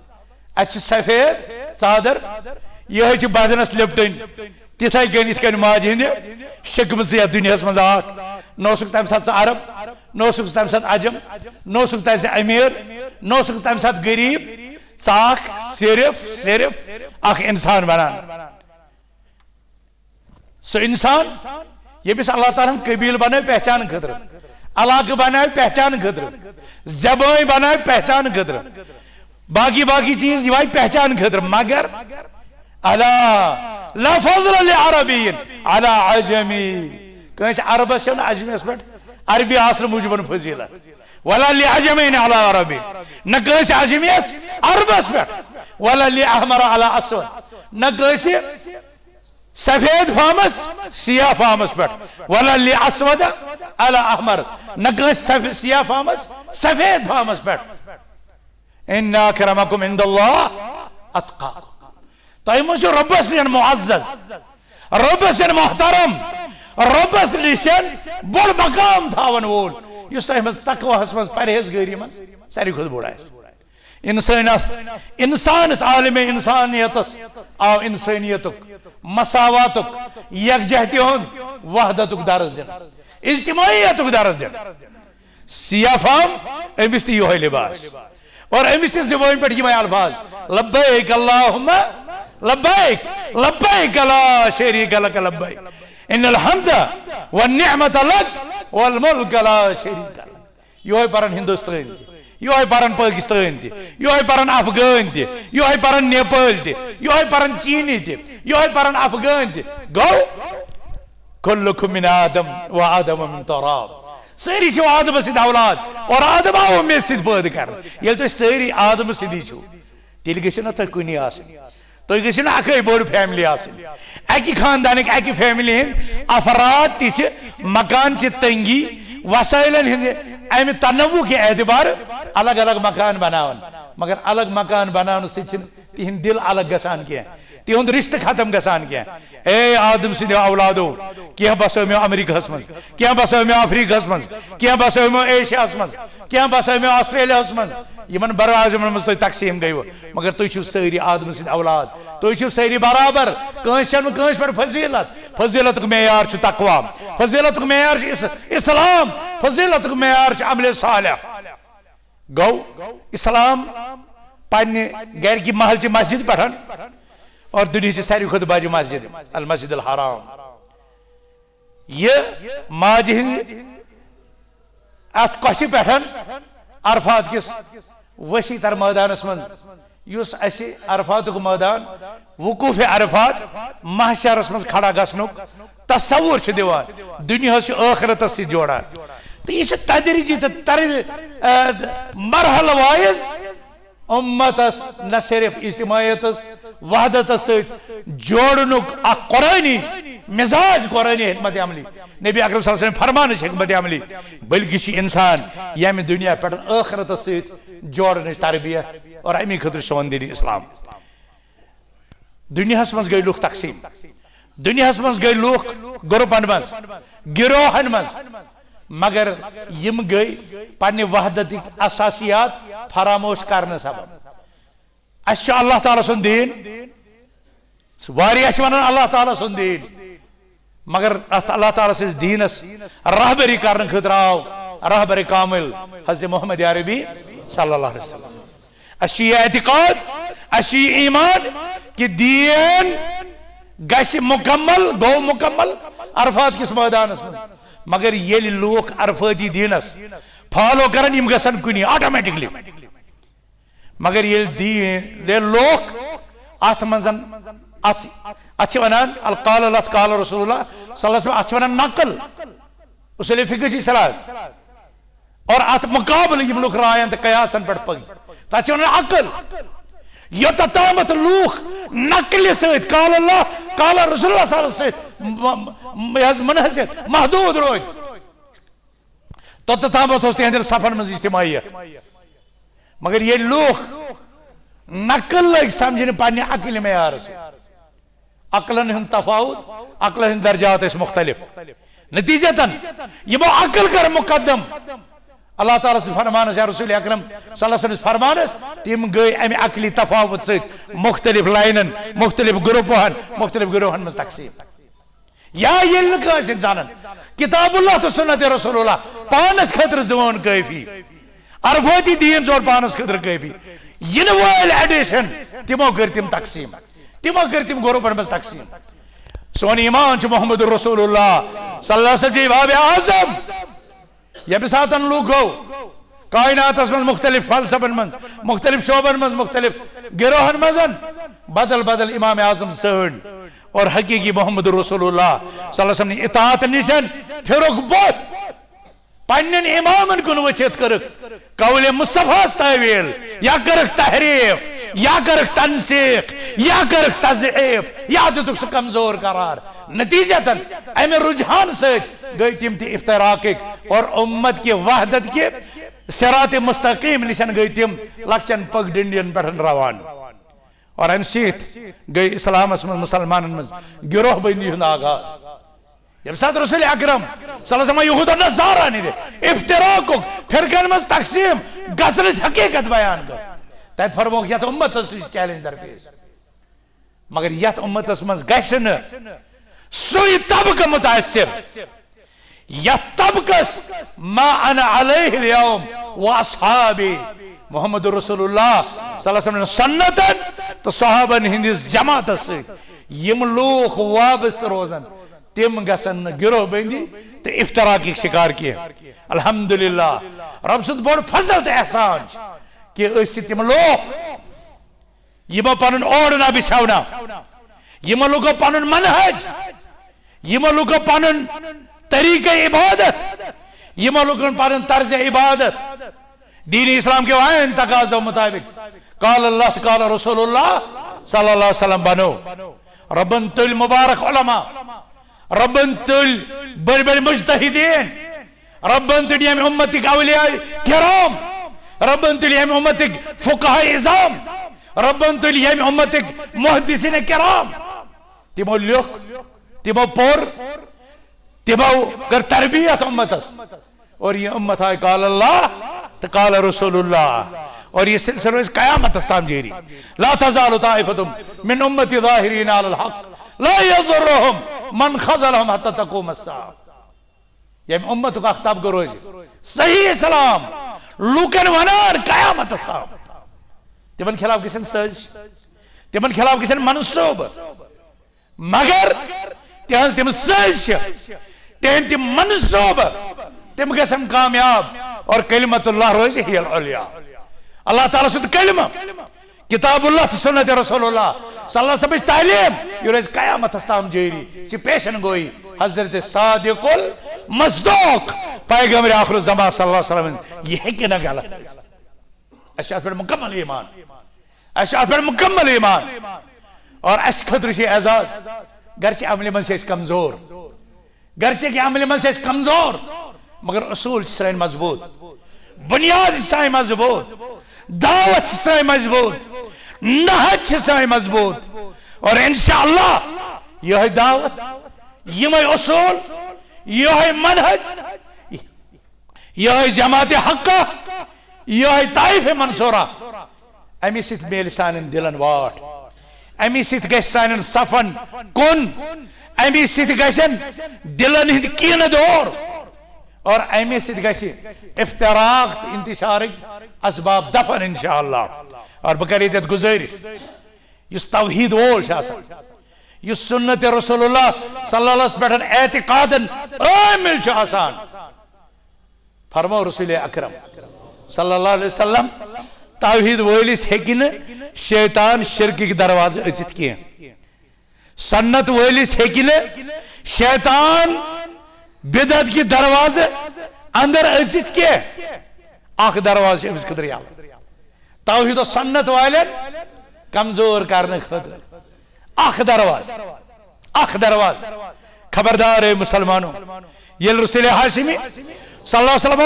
اتہِ چھِ سفید ژادر، یہے چھِ بدنس لپٹٕنۍ، تِتھے کٔنۍ یِتھ کٔنۍ ماجہِ ہٕنٛدِ شکمہٕ زِ یتھ دُنیاہس منٛز آکھ۔ نہ اوسُکھ تمہِ ساتہٕ ژٕ عرب، نہ اوسُکھ ژٕ تمہِ ساتہٕ عجم، نہ اوسُکھ تمہِ ساتہٕ امیر، نہ اوسُکھ تمہِ ساتہٕ غریب۔ ژٕ آکھ صرف، صرف اکھ انسان بنان۔ سُہ انسان ییٚمِس اللہ تعالیٰ ہن قبیلہٕ بنٲو پہچان خٲطرٕ، علاقہٕ بنٲو پہچان خٲطرٕ، زبٲنۍ بنٲو پہچان خٲطرٕ، باقی باقی چیٖز یِوان پہچان خٲطرٕ، مگر الا لا فضل لعربی علی عجمی، کٲنٛسہِ عربس چھنہٕ عجمیس پٮ۪ٹھ عربی آسنہٕ موٗجوٗبن فضیلت، ولا لعجمین علی عربی، نہ کٲنٛسہِ عجمیس عربس پٮ۪ٹھ، ولا لاحمر علی اسود، نہ کٲنٛسہِ سفید فامس سیاہ فامس پٮ۪ٹھ، ولا لاسود علی احمر، نہ کٲنٛسہِ سف-، سیاہ فامس سفید فامس پٮ۪ٹھ۔ ان اکرمکم عند اللہ اتقاکم۔ تۄہہِ منٛز چھُ رۄبس نِش معزز، رۄبس نِش محترم، رۄبس نِش بوٚڑ مقام تھاون وول، یُس تۄہہِ منٛز تقواہس منٛز، پرہیزگٲری منٛز ساروی کھۄتہٕ بوٚڑ آسہِ۔ انسانس، انسانس، عالم انسانیتس آو انسانیتک، مساواتک، یکجہتی ہُنٛد، وحدتک درس دِنہٕ، اجتماعیتک درس دِنہٕ۔ سیاہ فام، أمِس تہِ یِہوٚے لباس اور أمِس تہِ زبٲنۍ پٮ۪ٹھ یِمے الفاظ، لبیک اللہم لبیک، لبیک لا شریک لک لبیک، ان الحمد والنعمت لک والملک لا شریک لک۔ یہوے پرن ہندوستٲنۍ تہِ، یہوے پرن پٲکِستٲنۍ تہِ، یہوے پرن افغٲنۍ تہِ، یہوے پرن نیپٲلۍ تہِ، یہوے پرن چیٖنی تہِ، یہوے پرن افغٲنۍ تہِ۔ گوٚو، کلکم من آدم و آدم من تراب۔ سٲری چھِو آدمہٕ سٕنٛدۍ اولاد اور آدم آو مےٚ سۭتۍ پٲدٕ کرنہٕ۔ ییٚلہِ تُہۍ سٲری آدمہٕ سٕنٛدی چھِو، تیٚلہِ گٔژھِو نہ تُہۍ کُنی آسٕنۍ۔ تُہۍ گٔژھِو نہٕ اکٕے بٔڑ فیملی آسٕنۍ۔ اکہِ خاندانٕکۍ، اکہِ فیملی ہٕنٛدۍ افراد تہِ چھِ، مکان چہِ تنگی، وسٲیلن ہٕنٛدِ امہِ تنوع کہِ اعتبارٕ الگ الگ مکان بناوان۔ مگر الگ مکان بناونہٕ سۭتۍ چھِنہٕ تِہنٛدۍ دِل الگ گژھان کینٛہہ، تِہُنٛد رشتہٕ ختم گژھان کینٛہہ۔ اے آدم سٕنٛدیو اولادو، کینٛہہ بسٲو مےٚ امریکہس منٛز، کینٛہہ بسٲو مےٚ افریقہس منٛز، کینٛہہ بسٲو مےٚ ایشیاہس منٛز، کینٛہہ بسٲو مےٚ آسٹریلیاہس منٛز۔ یِمن بر اعظمن منٛز تُہۍ تقسیٖم گٔیوٕ، مگر تُہۍ چھِو سٲری آدمہٕ سٕنٛدۍ اولاد، تُہۍ چھِو سٲری برابر، کٲنٛسہِ چھَنہٕ کٲنٛسہِ پٮ۪ٹھ فضیلت۔ فضیلتُک معیار چھُ تقویٰ، فضیلتُک معیار چھُ اس-، اسلام، فضیلتُک معیار چھُ عمل صالح۔ گوٚو اسلام پننہِ گرِ کہِ محلہٕ چہِ مسجد پٮ۪ٹھ اور دُنیاہٕچ ساروی کھۄتہٕ بجہِ مسجد، المسجد الحرام۔ یہِ ماجہِ ہٕنٛدِ اتھ کۄچھِ پٮ۪ٹھ عرفات کِس وسیع تر مٲدانس منٛز، یُس اسہِ عرفاتُک مٲدان، وقوف عرفات، محشرس منٛز کھڑا گژھنُک تصور چھُ دِوان، دُنیاہس چھُ ٲخرتس سۭتۍ جوڑان۔ تہٕ یہِ چھُ تدریجی تہٕ تر-، آ، مرحلہٕ وائز امتس نہ صرف اجتماعیتس، وحدتس سۭتۍ جوڑنُک اکھ قرآنی مزاج، قرآنی حکمت عملی، نبی اکرم صلی اللہ علیہ وسلم فرمانٕچ حکمت عملی، بلکہ چھُ انسان ییٚمہِ دُنیا پٮ۪ٹھ ٲخرتس سۭتۍ جوڑنٕچ تربیت اور امی خٲطرٕ سون دین اسلام۔ دُنیاہس منٛز گٔے لُکھ تقسیٖم، دُنیاہس منٛز گٔے لُکھ گروپن منٛز، گروہن منٛز، مگر یِم گٔے پننہِ وحدتٕکۍ اساسیات فراموش کرنہٕ سبب۔ اسہِ چھُ اللہ تعالیٰ سُنٛد دیٖن، واریاہ چھِ ونان اللہ تعالیٰ سُنٛد دیٖن، مگر اتھ اللہ تعالیٰ سٕنٛدِس دیٖنس رہبری کرنہٕ خٲطرٕ آو رہبر کامل حضرت محمد عربی صلی اللہ علیہ وسلم۔ اسہِ چھُ یہِ اعتقاد، اسہِ چھُ یہِ ایمان کہِ دیٖن گژھِ مکمل، گوٚو مکمل عرفات کِس مٲدانس منٛز۔ مگر ییٚلہِ لوٗکھ عرفٲتی دیٖنس فالو کرن، یِم گژھن کُنی آٹومیٹکلی۔ مگر ییٚلہِ دیٖن، ییٚلہِ لوٗکھ اتھ منٛز، اتھ، اتھ چھِ ونان القال اللہ، قال رسول اللہ صلی اللہ علیہ وسلم، اتھ چھِ ونان نقل، اصول فقہ چھِ اصطلاح۔ اور اتھ مقابلہٕ یِم لوٗکھ رایَن تہٕ قیاسن پٮ۪ٹھ پٔکۍ، تتھ چھِ ونان عقل۔ یوٚتتھ تامتھ لوٗکھ نقلہِ سۭتۍ، قال اللہ، قال رسول اللہ صلی اللہ علیہ وسلم سۭتۍ م-، م-، یہِ حظ منحصر، محدوٗد روٗدۍ، توٚتتھ تامتھ اوس تِہنٛدٮ۪ن صفن منٛز اجتماعیت۔ مگر ییٚلہِ لوٗکھ نقل لٔگۍ سمجھنہِ پننہِ عقلہِ معیارٕ سۭتۍ، عقلن ہُنٛد تفاوت، عقلن ہٕنٛدۍ درجات ٲسۍ مختلف۔ نتیجتاً یِمو عقل کٔر مقدم، اللہ تعالیٰ سٕنٛدِ فرمانس یا رسول اکرم صلی اللہ علیہ وسلم سٕنٛدِس فرمانس، تِم گٔے امہِ عقلی تفاوت سۭتۍ مختلف لائنن، مختلف گروپن، مختلف گروہن منٛز تقسیم۔ یا ییٚلہِ نہٕ کٲنٛسہِ انسانن کتاب اللہ تہٕ سنت رسول اللہ پانس خٲطرٕ زٕ وون کٲفی، عرفٲتی دیٖن ژور پانس خٲطرٕ کٲفی، یِنہٕ وٲلۍ ایڈیشن، تِمو کٔرۍ تِم تقسیم، تِمو کٔرۍ تِم گروپن منٛز تقسیم۔ سون ایمان چھُ محمد رسول اللہ صلی اللہ علیہ وسلم چھُ امام اعظم۔ ییٚمہِ ساتَن لوٗکو کائناتس منٛز مختلف فلسفن منٛز، مختلف شعبن منٛز، مختلف گروہن منٛز بدل بدل امام اعظم ژھٲنٛڈۍ اور حقیقی محمد رسول اللہ صلی اللہ علیہ وسلم نہِ اطاعت نِشن پھِرُکھ بُتھ، پننٮ۪ن امامن کُن وٕچھِتھ کٔرٕکھ قول مصطفیٰ ہس تعویل، یا کٔرٕکھ تحریف، یا کٔرٕکھ تنسیخ، یا کٔرٕکھ تضعیف، یا دِتُکھ سُہ کمزور قرار۔ نتیجتاً امہِ رجحان سۭتۍ گٔے تِم تہِ افتراقٕکۍ اور امت کہِ وحدت کہِ صراط مستقیم نِشن گٔے تِم لۄکچن پگڈنڈین پٮ۪ٹھ روان۔ اور امہِ سۭتۍ گٔے اسلامس منٛز مسلمانن منٛز گروہ بندی ہُنٛد آغاز۔ ییٚمہِ ساتہٕ رسول اکرم صلی اللہ علیہ وسلم یہود و نصارہ نہِ افتراقُک، فرقن منٛز تقسیم گژھنٕچ حقیقت بیان کٔر، تتہِ فرمووُکھ یتھ امتس تہِ چھُ چیلنج درپیش۔ مگر یتھ امتس منٛز گژھِ نہٕ سُے طبقہٕ متاثر، یتھ طبقس ما انا علیہ الیوم و اصحابی، محمد رسول اللہ صلی اللہ علیہ وسلم سنتن تہٕ صحابن ہٕنٛدِس جماعتس سۭتۍ یِم لوٗکھ وابستہٕ روزن، تِم گژھن نہٕ گروہ بندی تہٕ افتراقٕکۍ شکار کینٛہہ۔ الحمدللہ، رب سُنٛد بوٚڑ فضل تہٕ احسان چھُ کہِ أسۍ چھِ تِم لوٗکھ یِمو پنُن اوڑنا بچھونا، یِمو لوٗکو پنُن منہج، یِمو لوٗکو پنُن طریقہ عبادت، یِمو لوٗکن پنُن طرز عبادت دین اسلام کے آئین تقاضوں مطابق قال اللہ تہٕ قال رسول اللہ صلی اللہ علیہ وسلم بنو۔ ربن تُلۍ مبارک علماء، ربن تُلۍ بٔڑۍ بٔڑۍ مجتہدین، ربن تُلۍ ییٚمہِ امتٕکۍ اولیاء کرام، ربن تُلۍ ییٚمہِ امتٕکۍ فقہاء عظام، ربن تُلۍ ییٚمہِ امتٕکۍ محدثین کرام۔ تِمو لیوٚکھ، تِمو پوٚر، تِمو کٔر تربیت امتس۔ اور یہ امت آئے قال اللہ تہٕ قال رسول اللہ، اور یہ سلسلہ روزِ قیامتس تام جاری۔ لا تزال طائفة من امتی ظاہرین علی الحق لا یضرهم من خذلهم حتی تقوم الساعة۔ ییٚمہِ امتُک اکھ طبقہٕ روزِ صحیح اسلام لوٗکن ونان قیامتس تام۔ تِمن خلاف گژھن سٲزش، تِمن خلاف گژھن منصوبہٕ، مگر تِہنٛز تِم سٲزشہٕ، تِہنٛدۍ تِم منصوبہٕ، تِم گژھن کامیاب اور کلمت اللہ روزِ ہی العلیا۔ اللہ تعالیٰ سُنٛد کلمہٕ، کتاب اللہ تہٕ سنت رسول اللہ صلی اللہ علیہ وسلمٕچ تعلیٖم، یہِ روزِ قیامتس تام جٲری۔ یہِ چھِ پیشن گویی حضرت صادق المصدوق پیغمبر آخر الزمان صلی اللہ علیہ وسلم، یہِ ہیٚکہِ نہٕ غلط ٲسِتھ۔ اَسہِ چھُ اَتھ پٮ۪ٹھ مُکمل ایمان، اَسہِ چھُ اَتھ پٮ۪ٹھ مُکمل ایمان۔ اور اَسہِ خٲطرٕ چھُ یہِ اعزاز، گرچہِ عملہِ منٛز چھِ أسۍ کمزور، گرچہِ کہِ عملہِ منٛز چھِ أسۍ کمزور، مگر اصوٗل چھِ سٲنۍ مضبوٗط، بُنیاد چھِ سٲنۍ مضبوٗط، دعوت چھِ سٲنۍ مضبوٗط، نہج چھِ سٲنۍ مضبوٗط۔ اور انشاءاللہ یِہوٚے دعوت، یِمَے اصوٗل، یِہوٚے منہج، یِہوٚے جماعت حقہ، یِہوٚے طائف منصورہ، اَمی سۭتۍ میلہِ سانٮ۪ن دِلن واٹھ، اَمی سۭتۍ گژھِ سانٮ۪ن صفن کُن، اَمی سۭتۍ گژھن دِلن ہٕنٛدۍ کینہٕ دور، اور اَمی سۭتۍ گژھِ افتراق تہٕ انتشارٕکۍ اسباب دفن انشاءاللہ۔ اور بہٕ کرٕ ییٚتٮ۪تھ گُزٲرِش، یُس توحید وول چھُ آسان، یُس سنت رسول اللہ صلی اللہ علیہ وسلم پٮ۪ٹھ اعتقادن عامل چھُ آسان، فرمو رسول اکرم صلی اللہ علیہ وسلم، توحید وٲلِس ہیٚکہِ نہٕ شیطان شرکٕکۍ دروازٕ أژِتھ کینٛہہ۔ سنت وٲلِس ہیٚکہِ نہٕ شیطان بدعت کہِ دروازٕ اندر أژِتھ کینٛہہ۔ اکھ دروازٕ چھُ أمِس خٲطرٕ یَلہٕ، توحید و سنت والٮ۪ن کمزور کرنہٕ خٲطرٕ۔ اکھ دروازٕ، اکھ دروازٕ۔ خبردار اے مسلمانو، ییٚلہِ رسول ہاشمی صلی اللہ علیہ وسلم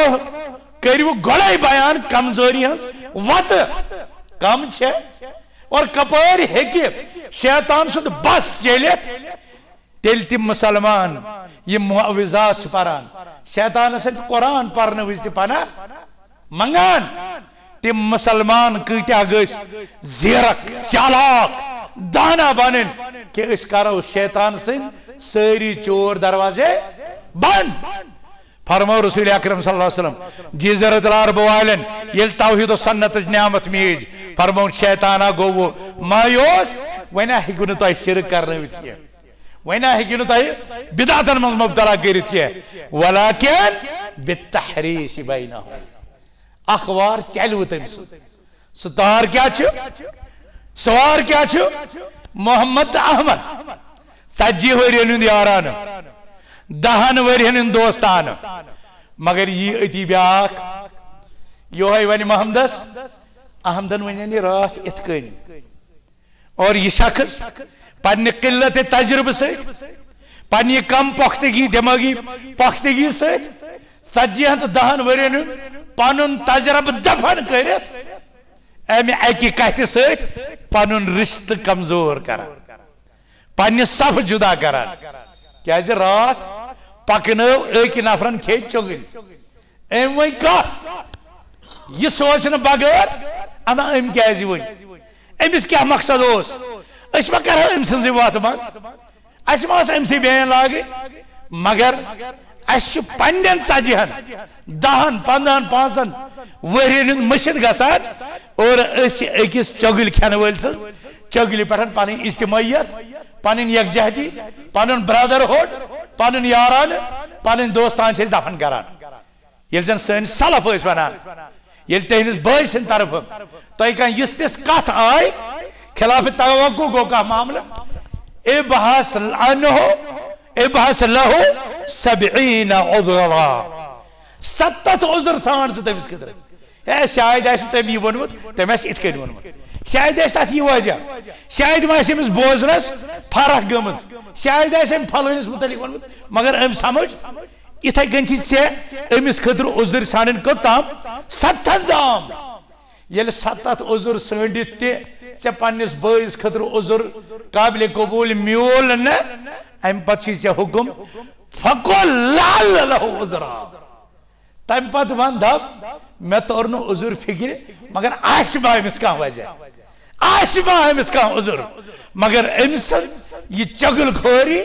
کٔرِو گۄڈے بیان کمزوری ہٕنٛز وتہٕ کم چھےٚ اور کپٲرۍ ہیٚکہِ شیطان سُنٛد بس چٔلِتھ، تیٚلہِ تِم مسلمان یِم معوذات چھِ پران، شیطانس سۭتۍ قرآن پرنہٕ وِزِ تہِ پناہ، منگان۔ تِم مسلمان کۭتیاہ گٔژھۍ زیرک، چالاک، دانا بنٕنۍ کہِ أسۍ کرو شیطان سٕنٛدۍ سٲری چور دروازے بند۔ فرمو رسول اکرم صلی اللہ علیہ وسلم، جزیرۃ العرب والٮ۪ن ییٚلہِ توحید و سنتٕچ نعمت میٖج، فرمووُن، شیطانہ گوٚو مایوس، وۄنۍ ہیٚکِو نہٕ تۄہہِ شرک کرنٲوِتھ کینٛہہ، وۄنۍ ہیٚکِو نہٕ تۄہہِ بدعتن منٛز مبتلا کٔرِتھ کینٛہہ، ولکن بالتحریش بینہم۔ اکھ وار چلوٕ تٔمۍ سُنٛد۔ سُہ تار کیٛاہ چھُ؟ سُہ وار کیٛاہ چھُ؟ محمد تہٕ احمد، ژتجی ؤرین ہُنٛد یارانہٕ، دہن ؤرین ہُنٛد دوستانہٕ۔ مگر یی أتی بیٛاکھ، یِہوٚے وَنہِ محمدس، احمدن وَنہِ یہِ راتھ یِتھ کٔنۍ۔ اور یہِ شخص پننہِ قلت تجربہٕ سۭتۍ، پننہِ کم پختگی، دماغی پختگی سۭتۍ، ژتجی ہن تہٕ دہن ؤرین ہُنٛد پنُن تجربہٕ دفن کٔرِتھ، امہِ اکہِ کتھِ سۭتۍ پنُن رشتہٕ کمزور کران، پننہِ صف جدا کران۔ کیازِ راتھ پکنٲو أکۍ نفرن کھیٚتۍ چۄگٕلۍ۔ أمۍ ؤنۍ کتھ، یہِ سونچنہٕ بغٲر، اما أمۍ کیازِ ؤنۍ؟ أمِس کیٛاہ مقصد اوس؟ أسۍ ما کرہو أمۍ سٕنٛزٕے وتھ بنٛد؟ اسہِ ما ٲس أمۍ سٕے بین لاگٕنۍ؟ مگر اسہِ چھُ پننٮ۪ن ژتجی ہن، دہن، پنٛدہن، پانٛژن ؤرین ہُنٛد مٔشِتھ گژھان، اور أسۍ چھِ أکِس چۄگٕلۍ کھٮ۪نہٕ وٲلۍ سٕنٛز چۄگلہِ پٮ۪ٹھ پنٕنۍ اجتماعیت، پنٕنۍ یکجہتی، پنُن برادرہُڈ، پنُن یارانہٕ، پنٕنۍ دوستان چھِ أسۍ دفن کران۔ ییٚلہِ زن سٲنۍ سلف ٲسۍ ونان، ییٚلہِ تِہنٛدِس بٲے سٕنٛدِ طرفہٕ تۄہہِ کانٛہہ یِژھ تِژھ کتھ آے، خلاف توقع گوٚو کانٛہہ معاملہٕ، ابحث عنہ، ابحث لہ سبعین عذرا، ستتھ عذر ژھانڈ ژٕ تٔمِس خٲطرٕ۔ ہے، شاید آسہِ تٔمۍ یہِ ووٚنمُت، تٔمۍ آسہِ یِتھ کٔنۍ ووٚنمُت، شاید آسہِ تَتھ یہِ وجہ، شاید ما آسہِ أمِس بوزنَس فرق گٔمٕژ، شاید آسہِ أمۍ فلٲنِس مُتعلِق ووٚنمُت، مگر أمۍ سمجھ، یِتھَے کٔنۍ چھِ ژےٚ أمِس خٲطرٕ عذر ژھانڈٕنۍ کوٚت تام؟ ستتھن تام۔ ییٚلہِ ستتھ عذر ژھٲنڈِتھ تہِ ژےٚ پننِس بٲیِس خٲطرٕ عذر قابلِ قبوٗل میوٗل نہٕ، امہِ پتہٕ چھُے ژےٚ حُکم، فقل لعل لہ عذرا۔ تمہِ پتہٕ ون، دپ، مےٚ توٚر نہٕ عذر فکرِ، مگر آسہِ ما أمِس کانٛہہ وجہ، آسہِ ما أمِس کانٛہہ عذر؟ مگر أمۍ سٕنٛز یہِ چغل خوری،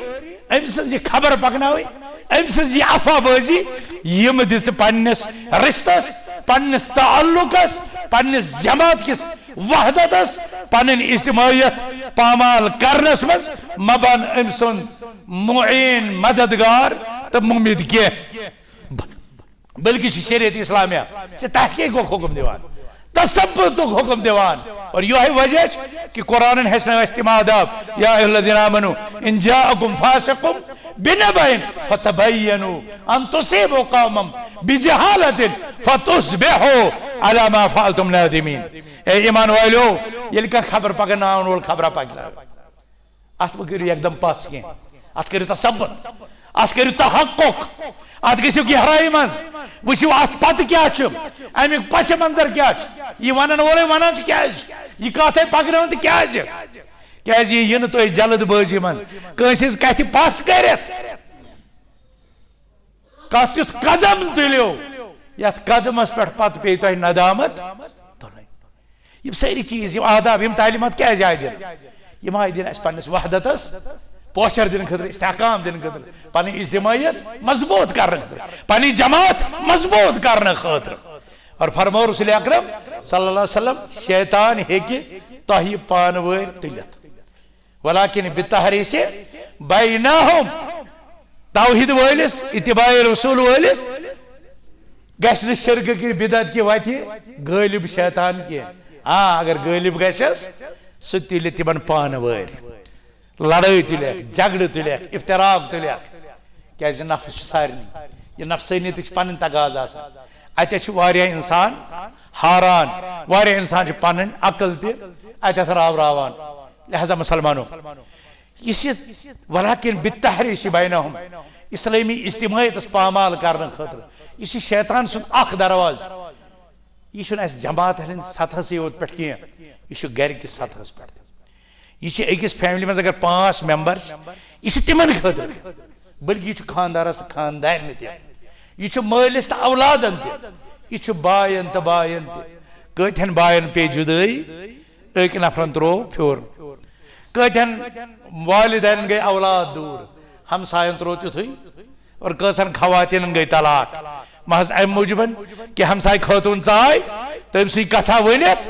أمۍ سٕنٛز یہِ خبر پکناوٕنۍ، أمۍ سٕنٛز یہِ افواہ بٲزی، یِم دِژٕ پننِس رشتس، پننِس تعلقس، پننِس جماعت کِس وحدتس، پنٕنۍ اجتماعیت پامال کرنس منٛز، مہ بن أمۍ سُنٛد معین، مددگار تہٕ مُمید کینٛہہ۔ بلکہ چھُ شریعت اسلامیہ ژےٚ تحقیقُک حکم دِوان، تثبتُک حکم دِوان۔ اور یہے وجہ چھُ کہ قرآنن ہیٚچھنٲو اَسہِ تِم آداب، یا ایھا الذین آمنوا ان جاءکم فاسق بنبأ فتبینوا ان تصیبوا قوما بجہالة فتصبحوا علی ما فعلتم نادمین۔ اے ایمان والیو، ییٚلہِ کانٛہہ خبر پکناون وول خبرا پکناو، اتھ مہ کٔرِو یکدم پس کینٛہہ، اتھ کٔرِو تثبت، اتھ کٔرِو تحقق، اتھ گٔژھِو گہرائی منٛز، وٕچھِو اتھ پتہٕ کیٛاہ چھُ، امیُک پس منظر کیٛاہ چھُ، یہِ ونن وولے ونان چھُ کیٛازِ چھُ، یہِ کتھ ہے پکناوان تہٕ کیٛازِ؟ کیٛازِ یہِ یِنہٕ تُہۍ جلد بٲزی منٛز کٲنٛسہِ ہٕنٛز کتھِ پس کٔرِتھ۔ کتھ تیُتھ قدم تُلِو، یتھ قدمس پٮ۪ٹھ پتہٕ پیٚیہِ تۄہہِ ندامت تُلٕنۍ۔ یِم سٲری چیٖز، یِم آداب، یِم تعلیٖمات کیٛازِ آیہِ دِنہٕ؟ یِم آیہِ دِنہٕ اَسہِ پننِس وحدتس پوچھر دِنہٕ خٲطرٕ، استحکام دِنہٕ خٲطرٕ، پنٕنۍ اجتماعیت مضبوٗط کرنہٕ خٲطرٕ، پنٕنۍ جماعت مضبوٗط کرنہٕ خٲطرٕ۔ اور فرموو رسول اکرم صلی اللہ علیہ وسلم، شیطان ہیٚکہِ تۄہہِ پانہٕ وٲرۍ تُلِتھ۔ ولکن بالتحریش بینہم، توحید وٲلِس، اتباع رسول وٲلِس گژھِ نہٕ شرک کہِ بدعت کہِ وتہِ غٲلب شیطان کینٛہہ۔ آ، اگر غٲلب گژھٮ۪س، سُہ تُلہِ تِمن پانہٕ وٲرۍ، لڑٲے تُلٮ۪کھ، جھگڑٕ تُلٮ۪کھ، افتراق تُلٮ۪کھ۔ کیازِ نفس چھُ سارنٕے، یہِ نفسٲنیتٕچ چھِ پنٕنۍ تقاضہٕ آسان۔ اتہِ چھِ واریاہ انسان ہاران، واریاہ انسان چھِ پنٕنۍ عقل تہِ اتٮ۪تھ راوراوان۔ لہذا مسلمانو، یُس یہِ ولکن بالتحریش بینہم، اسلٲمی اجتماعیتس پامال کرنہٕ خٲطرٕ، یُس یہِ شیطان سُنٛد اکھ دروازٕ چھُ، یہِ چھُنہٕ اَسہِ جماعت ہٕنٛدِ سطحسٕے یوت پٮ۪ٹھ کینٛہہ، یہِ چھُ گرِ کِس سطحس پٮ۪ٹھ تہِ۔ یہِ چھِ أکِس فیملی منٛز اگر پانٛژھ ممبر چھِ، یہِ چھُ تِمن خٲطرٕ، بلکہِ یہِ چھُ خاندارس تہٕ خاندارنہِ تہِ، یہِ چھُ مٲلِس تہٕ اولادن تہِ، یہِ چھُ باین تہٕ باین تہِ۔ کٲتہن باین پیٚیہِ جُدٲیی، أکۍ نفرن ترٛوو پھیُر۔ کٲتہن والدینن گٔے اولاد دوٗر، ہمساین ترٛوو تیُتھُے۔ اور کٲژہن خواتینن گٔے طلاق، محض امہِ موٗجوٗبن کہِ ہمسایہِ خٲتوٗن ژاے تٔمۍ سٕنٛز کتھا ؤنِتھ،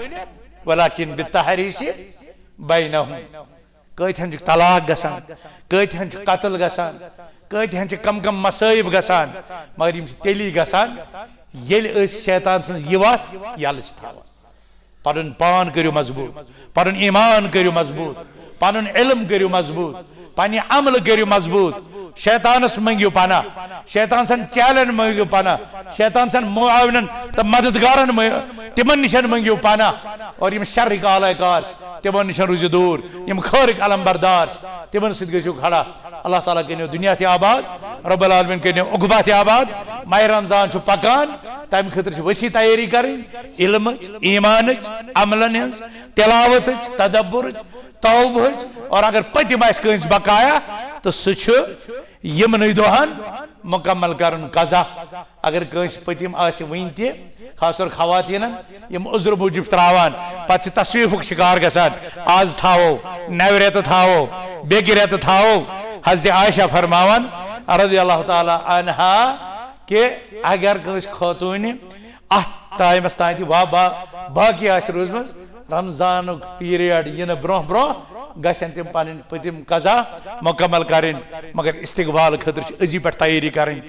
ولکن بالتحریش بینہم۔ کٲتہن چھُ طلاق گژھان، کٲتہن چھُ قتل گژھان، کٲتہن چھِ کم کم مصٲیب گژھان، مگر یِم چھِ تیٚلی گژھان ییٚلہِ أسۍ شیطان سٕنٛز یہِ وَتھ یَلہٕ چھِ تھاوان۔ پنُن پان کٔرِو مضبوٗط، پنُن ایمان کٔرِو مضبوٗط، پنُن علم کٔرِو مضبوٗط، پننہِ عملہٕ کٔرِو مضبوٗط۔ شیطانس مٔنگِو پناہ، شیطان سٕنٛدٮ۪ن چیلن مٔنگِو پناہ، شیطان سٕنٛدٮ۪ن معاونن تہٕ مددگارن مٔنگِو، تِمن نِشن مٔنگِو پناہ۔ اور یِم شرٕکۍ آلہ کار چھِ، تِمن نِشن روٗزِو دوٗر۔ یِم خٲرٕکۍ علم بردار چھِ، تِمن سۭتۍ گٔژھِو کھڑا۔ اللہ تعالیٰ کٔرِنو دُنیا تہِ آباد، رب العالمین کٔرِنو عقبہ تہِ آباد۔ ماہِ رمضان چھُ پکان، تَمہِ خٲطرٕ چھِ ؤسیع تیٲری کَرٕنۍ، علمٕچ، ایمانٕچ، عملن ہٕنٛز، تلاوتٕچ، تدبرٕچ، توبہٕچ۔ اور اگر پٔتِم آسہِ کٲنٛسہِ بقایا، تہٕ سُہ چھُ یِمنٕے دۄہن مکمل کرُن قضا۔ اگر کٲنٛسہِ پٔتِم آسہِ وٕنہِ تہِ، خاص طور خواتیٖنن، یِم عذر موٗجوٗب ترٛاوان، پتہٕ چھِ تصویفُک شکار گژھان، آز تھاوو، نوِ رٮ۪تہٕ تھاوو، بیٚکہِ رٮ۪تہٕ تھاوو۔ حضرت عائشہ فرماوان رضی اللہ تعالیٰ عنہا کہِ اگر کٲنٛسہِ خاتوٗنہِ اتھ ٹایمس تام تہِ وا با-، باقی آسہِ روٗزمٕژ، رمضانُک پیریڈ یِنہٕ برونٛہہ برونٛہہ گژھن تِم پنٕنۍ پٔتِم قضا مکمل کرٕنۍ، مگر استقبال خٲطرٕ چھِ أزی پٮ۪ٹھ تیٲری کرٕنۍ۔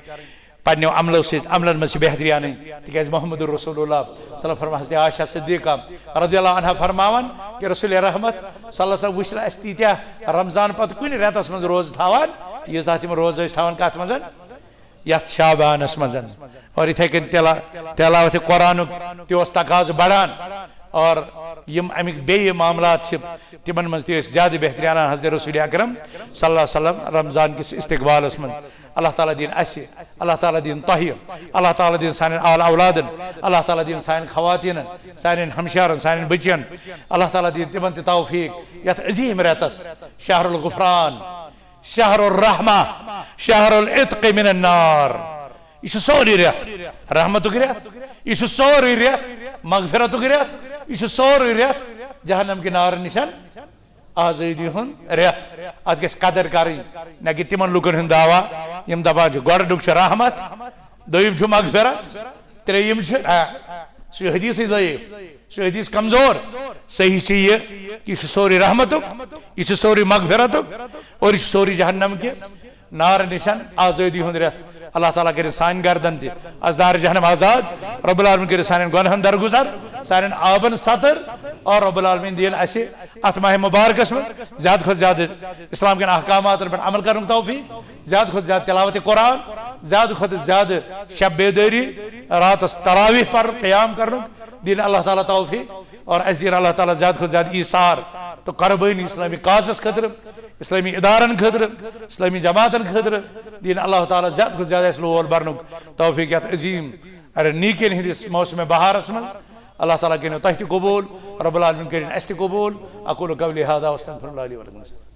پننیو عملو سۭتۍ، عملن منٛز چھِ بہتری انٕنۍ، تِکیازِ محمد رسول اللہ صلی اللہ علیہ وسلم فرماوان، حضرت عائشہ صدیقہ رضی اللہ عنہا فرماوان کہِ رسول رحمت صلی اللہ علیہ وسلم وٕچھ نہٕ اسہِ تیٖتیٛاہ رمضان پتہٕ کُنہِ رٮ۪تس منٛز روزٕ تھاوان، ییٖژاہ تِم روزٕ ٲسۍ تھاوان کتھ منٛز؟ یتھ شعبانس منٛز۔ اور یِتھے کٔنۍ تلا-، تلاوت قرآنُک تہِ اوس تقاضہٕ بڑان۔ اور یِم امیِکۍ بیٚیہِ معاملات چھِ، تِمن منٛز تہِ ٲسۍ زیادٕ بہتری انان حضرت رسول اکرم صلی اللہ علیہ وسلم رمضان کِس استقبالس منٛز۔ اللہ تعالیٰ دِیِن اسہِ، اللہ تعالیٰ دِیِن تۄہہِ، اللہ تعالیٰ دِیِن سانٮ۪ن آل اولادن، اللہ تعالیٰ دِیِن سانٮ۪ن خواتیٖنن، سانٮ۪ن ہمشیرن، سانٮ۪ن بچین، اللہ تعالیٰ دِیِن تِمن تہِ توفیق یتھ عظیٖم رٮ۪تس، شہر الغفران، شہر الرحمہ، شہر العتق من النار۔ یہِ چھُ سورُے رٮ۪تھ، رحمتُک رٮ۪تھ۔ یہِ چھُ سورُے رٮ۪تھ مغفرتُک رٮ۪تھ۔ یہِ چھُ سورُے رٮ۪تھ جہنم کہِ نارٕ نِشن آزٲدی ہُنٛد رٮ۪تھ۔ اتھ گژھِ قدر کرٕنۍ، نہ کہِ تِمن لُکن ہُنٛد دعویٰ یِم دپان چھِ گۄڈٕنیُک چھُ رحمت، دوٚیِم چھُ مغفرت، ترٛیٚیِم چھُ، آ، سُہ چھُ حدیثٕے ضعیف، سُہ چھُ حدیث کمزور۔ صحیح چھُ یہِ کہِ یہِ چھُ سورُے رحمتُک، یہِ چھُ سورُے مغفرتُک، اور یہِ چھُ سورُے جہنم کہِ نارٕ نِشن آزٲدی ہُنٛد رٮ۪تھ۔ اللہ تعالیٰ کٔرِنۍ سانہِ گردن تہِ از دارِ جہنم آزاد۔ رب العالمین کٔرِنۍ سانٮ۪ن گۄنہن درگُزر، سانٮ۪ن عٲبن ستر، اور رب العالمین دِیِن اسہِ اتھ ماہِ مبارکس منٛز زیادٕ کھۄتہٕ زیادٕ اسلام کٮ۪ن احکاماتن پٮ۪ٹھ عمل کرنُک توفیق، زیادٕ کھۄتہٕ زیادٕ تلاوت قرآن، زیادٕ کھۄتہٕ زیادٕ شب بیدٲری، راتس تراویح پرُن، قیام کرنُک دِیِن اللہ تعالیٰ توفیق، اور اسہِ دِیِن اللہ تعالیٰ زیادٕ کھۄتہٕ زیادٕ ایثار تہٕ قربٲنی اسلامی کازس خٲطرٕ، اسلامی ادارن خٲطرٕ، اسلامی جماعتن خٲطرٕ۔ دِیِن اللہ تعالیٰ زیادٕ کھۄتہٕ زیادٕ اسہِ لول برنُک توفیق یتھ عظیٖم ارے نیکین ہٕنٛدِس موسم بہارس منٛز۔ اللہ تعالیٰ کٔرِنو تۄہہِ تہِ قبول، رب العالمین کٔرِنۍ اسہِ تہِ قبول۔ اقول قولی هذا واستغفر الله لي ولكم۔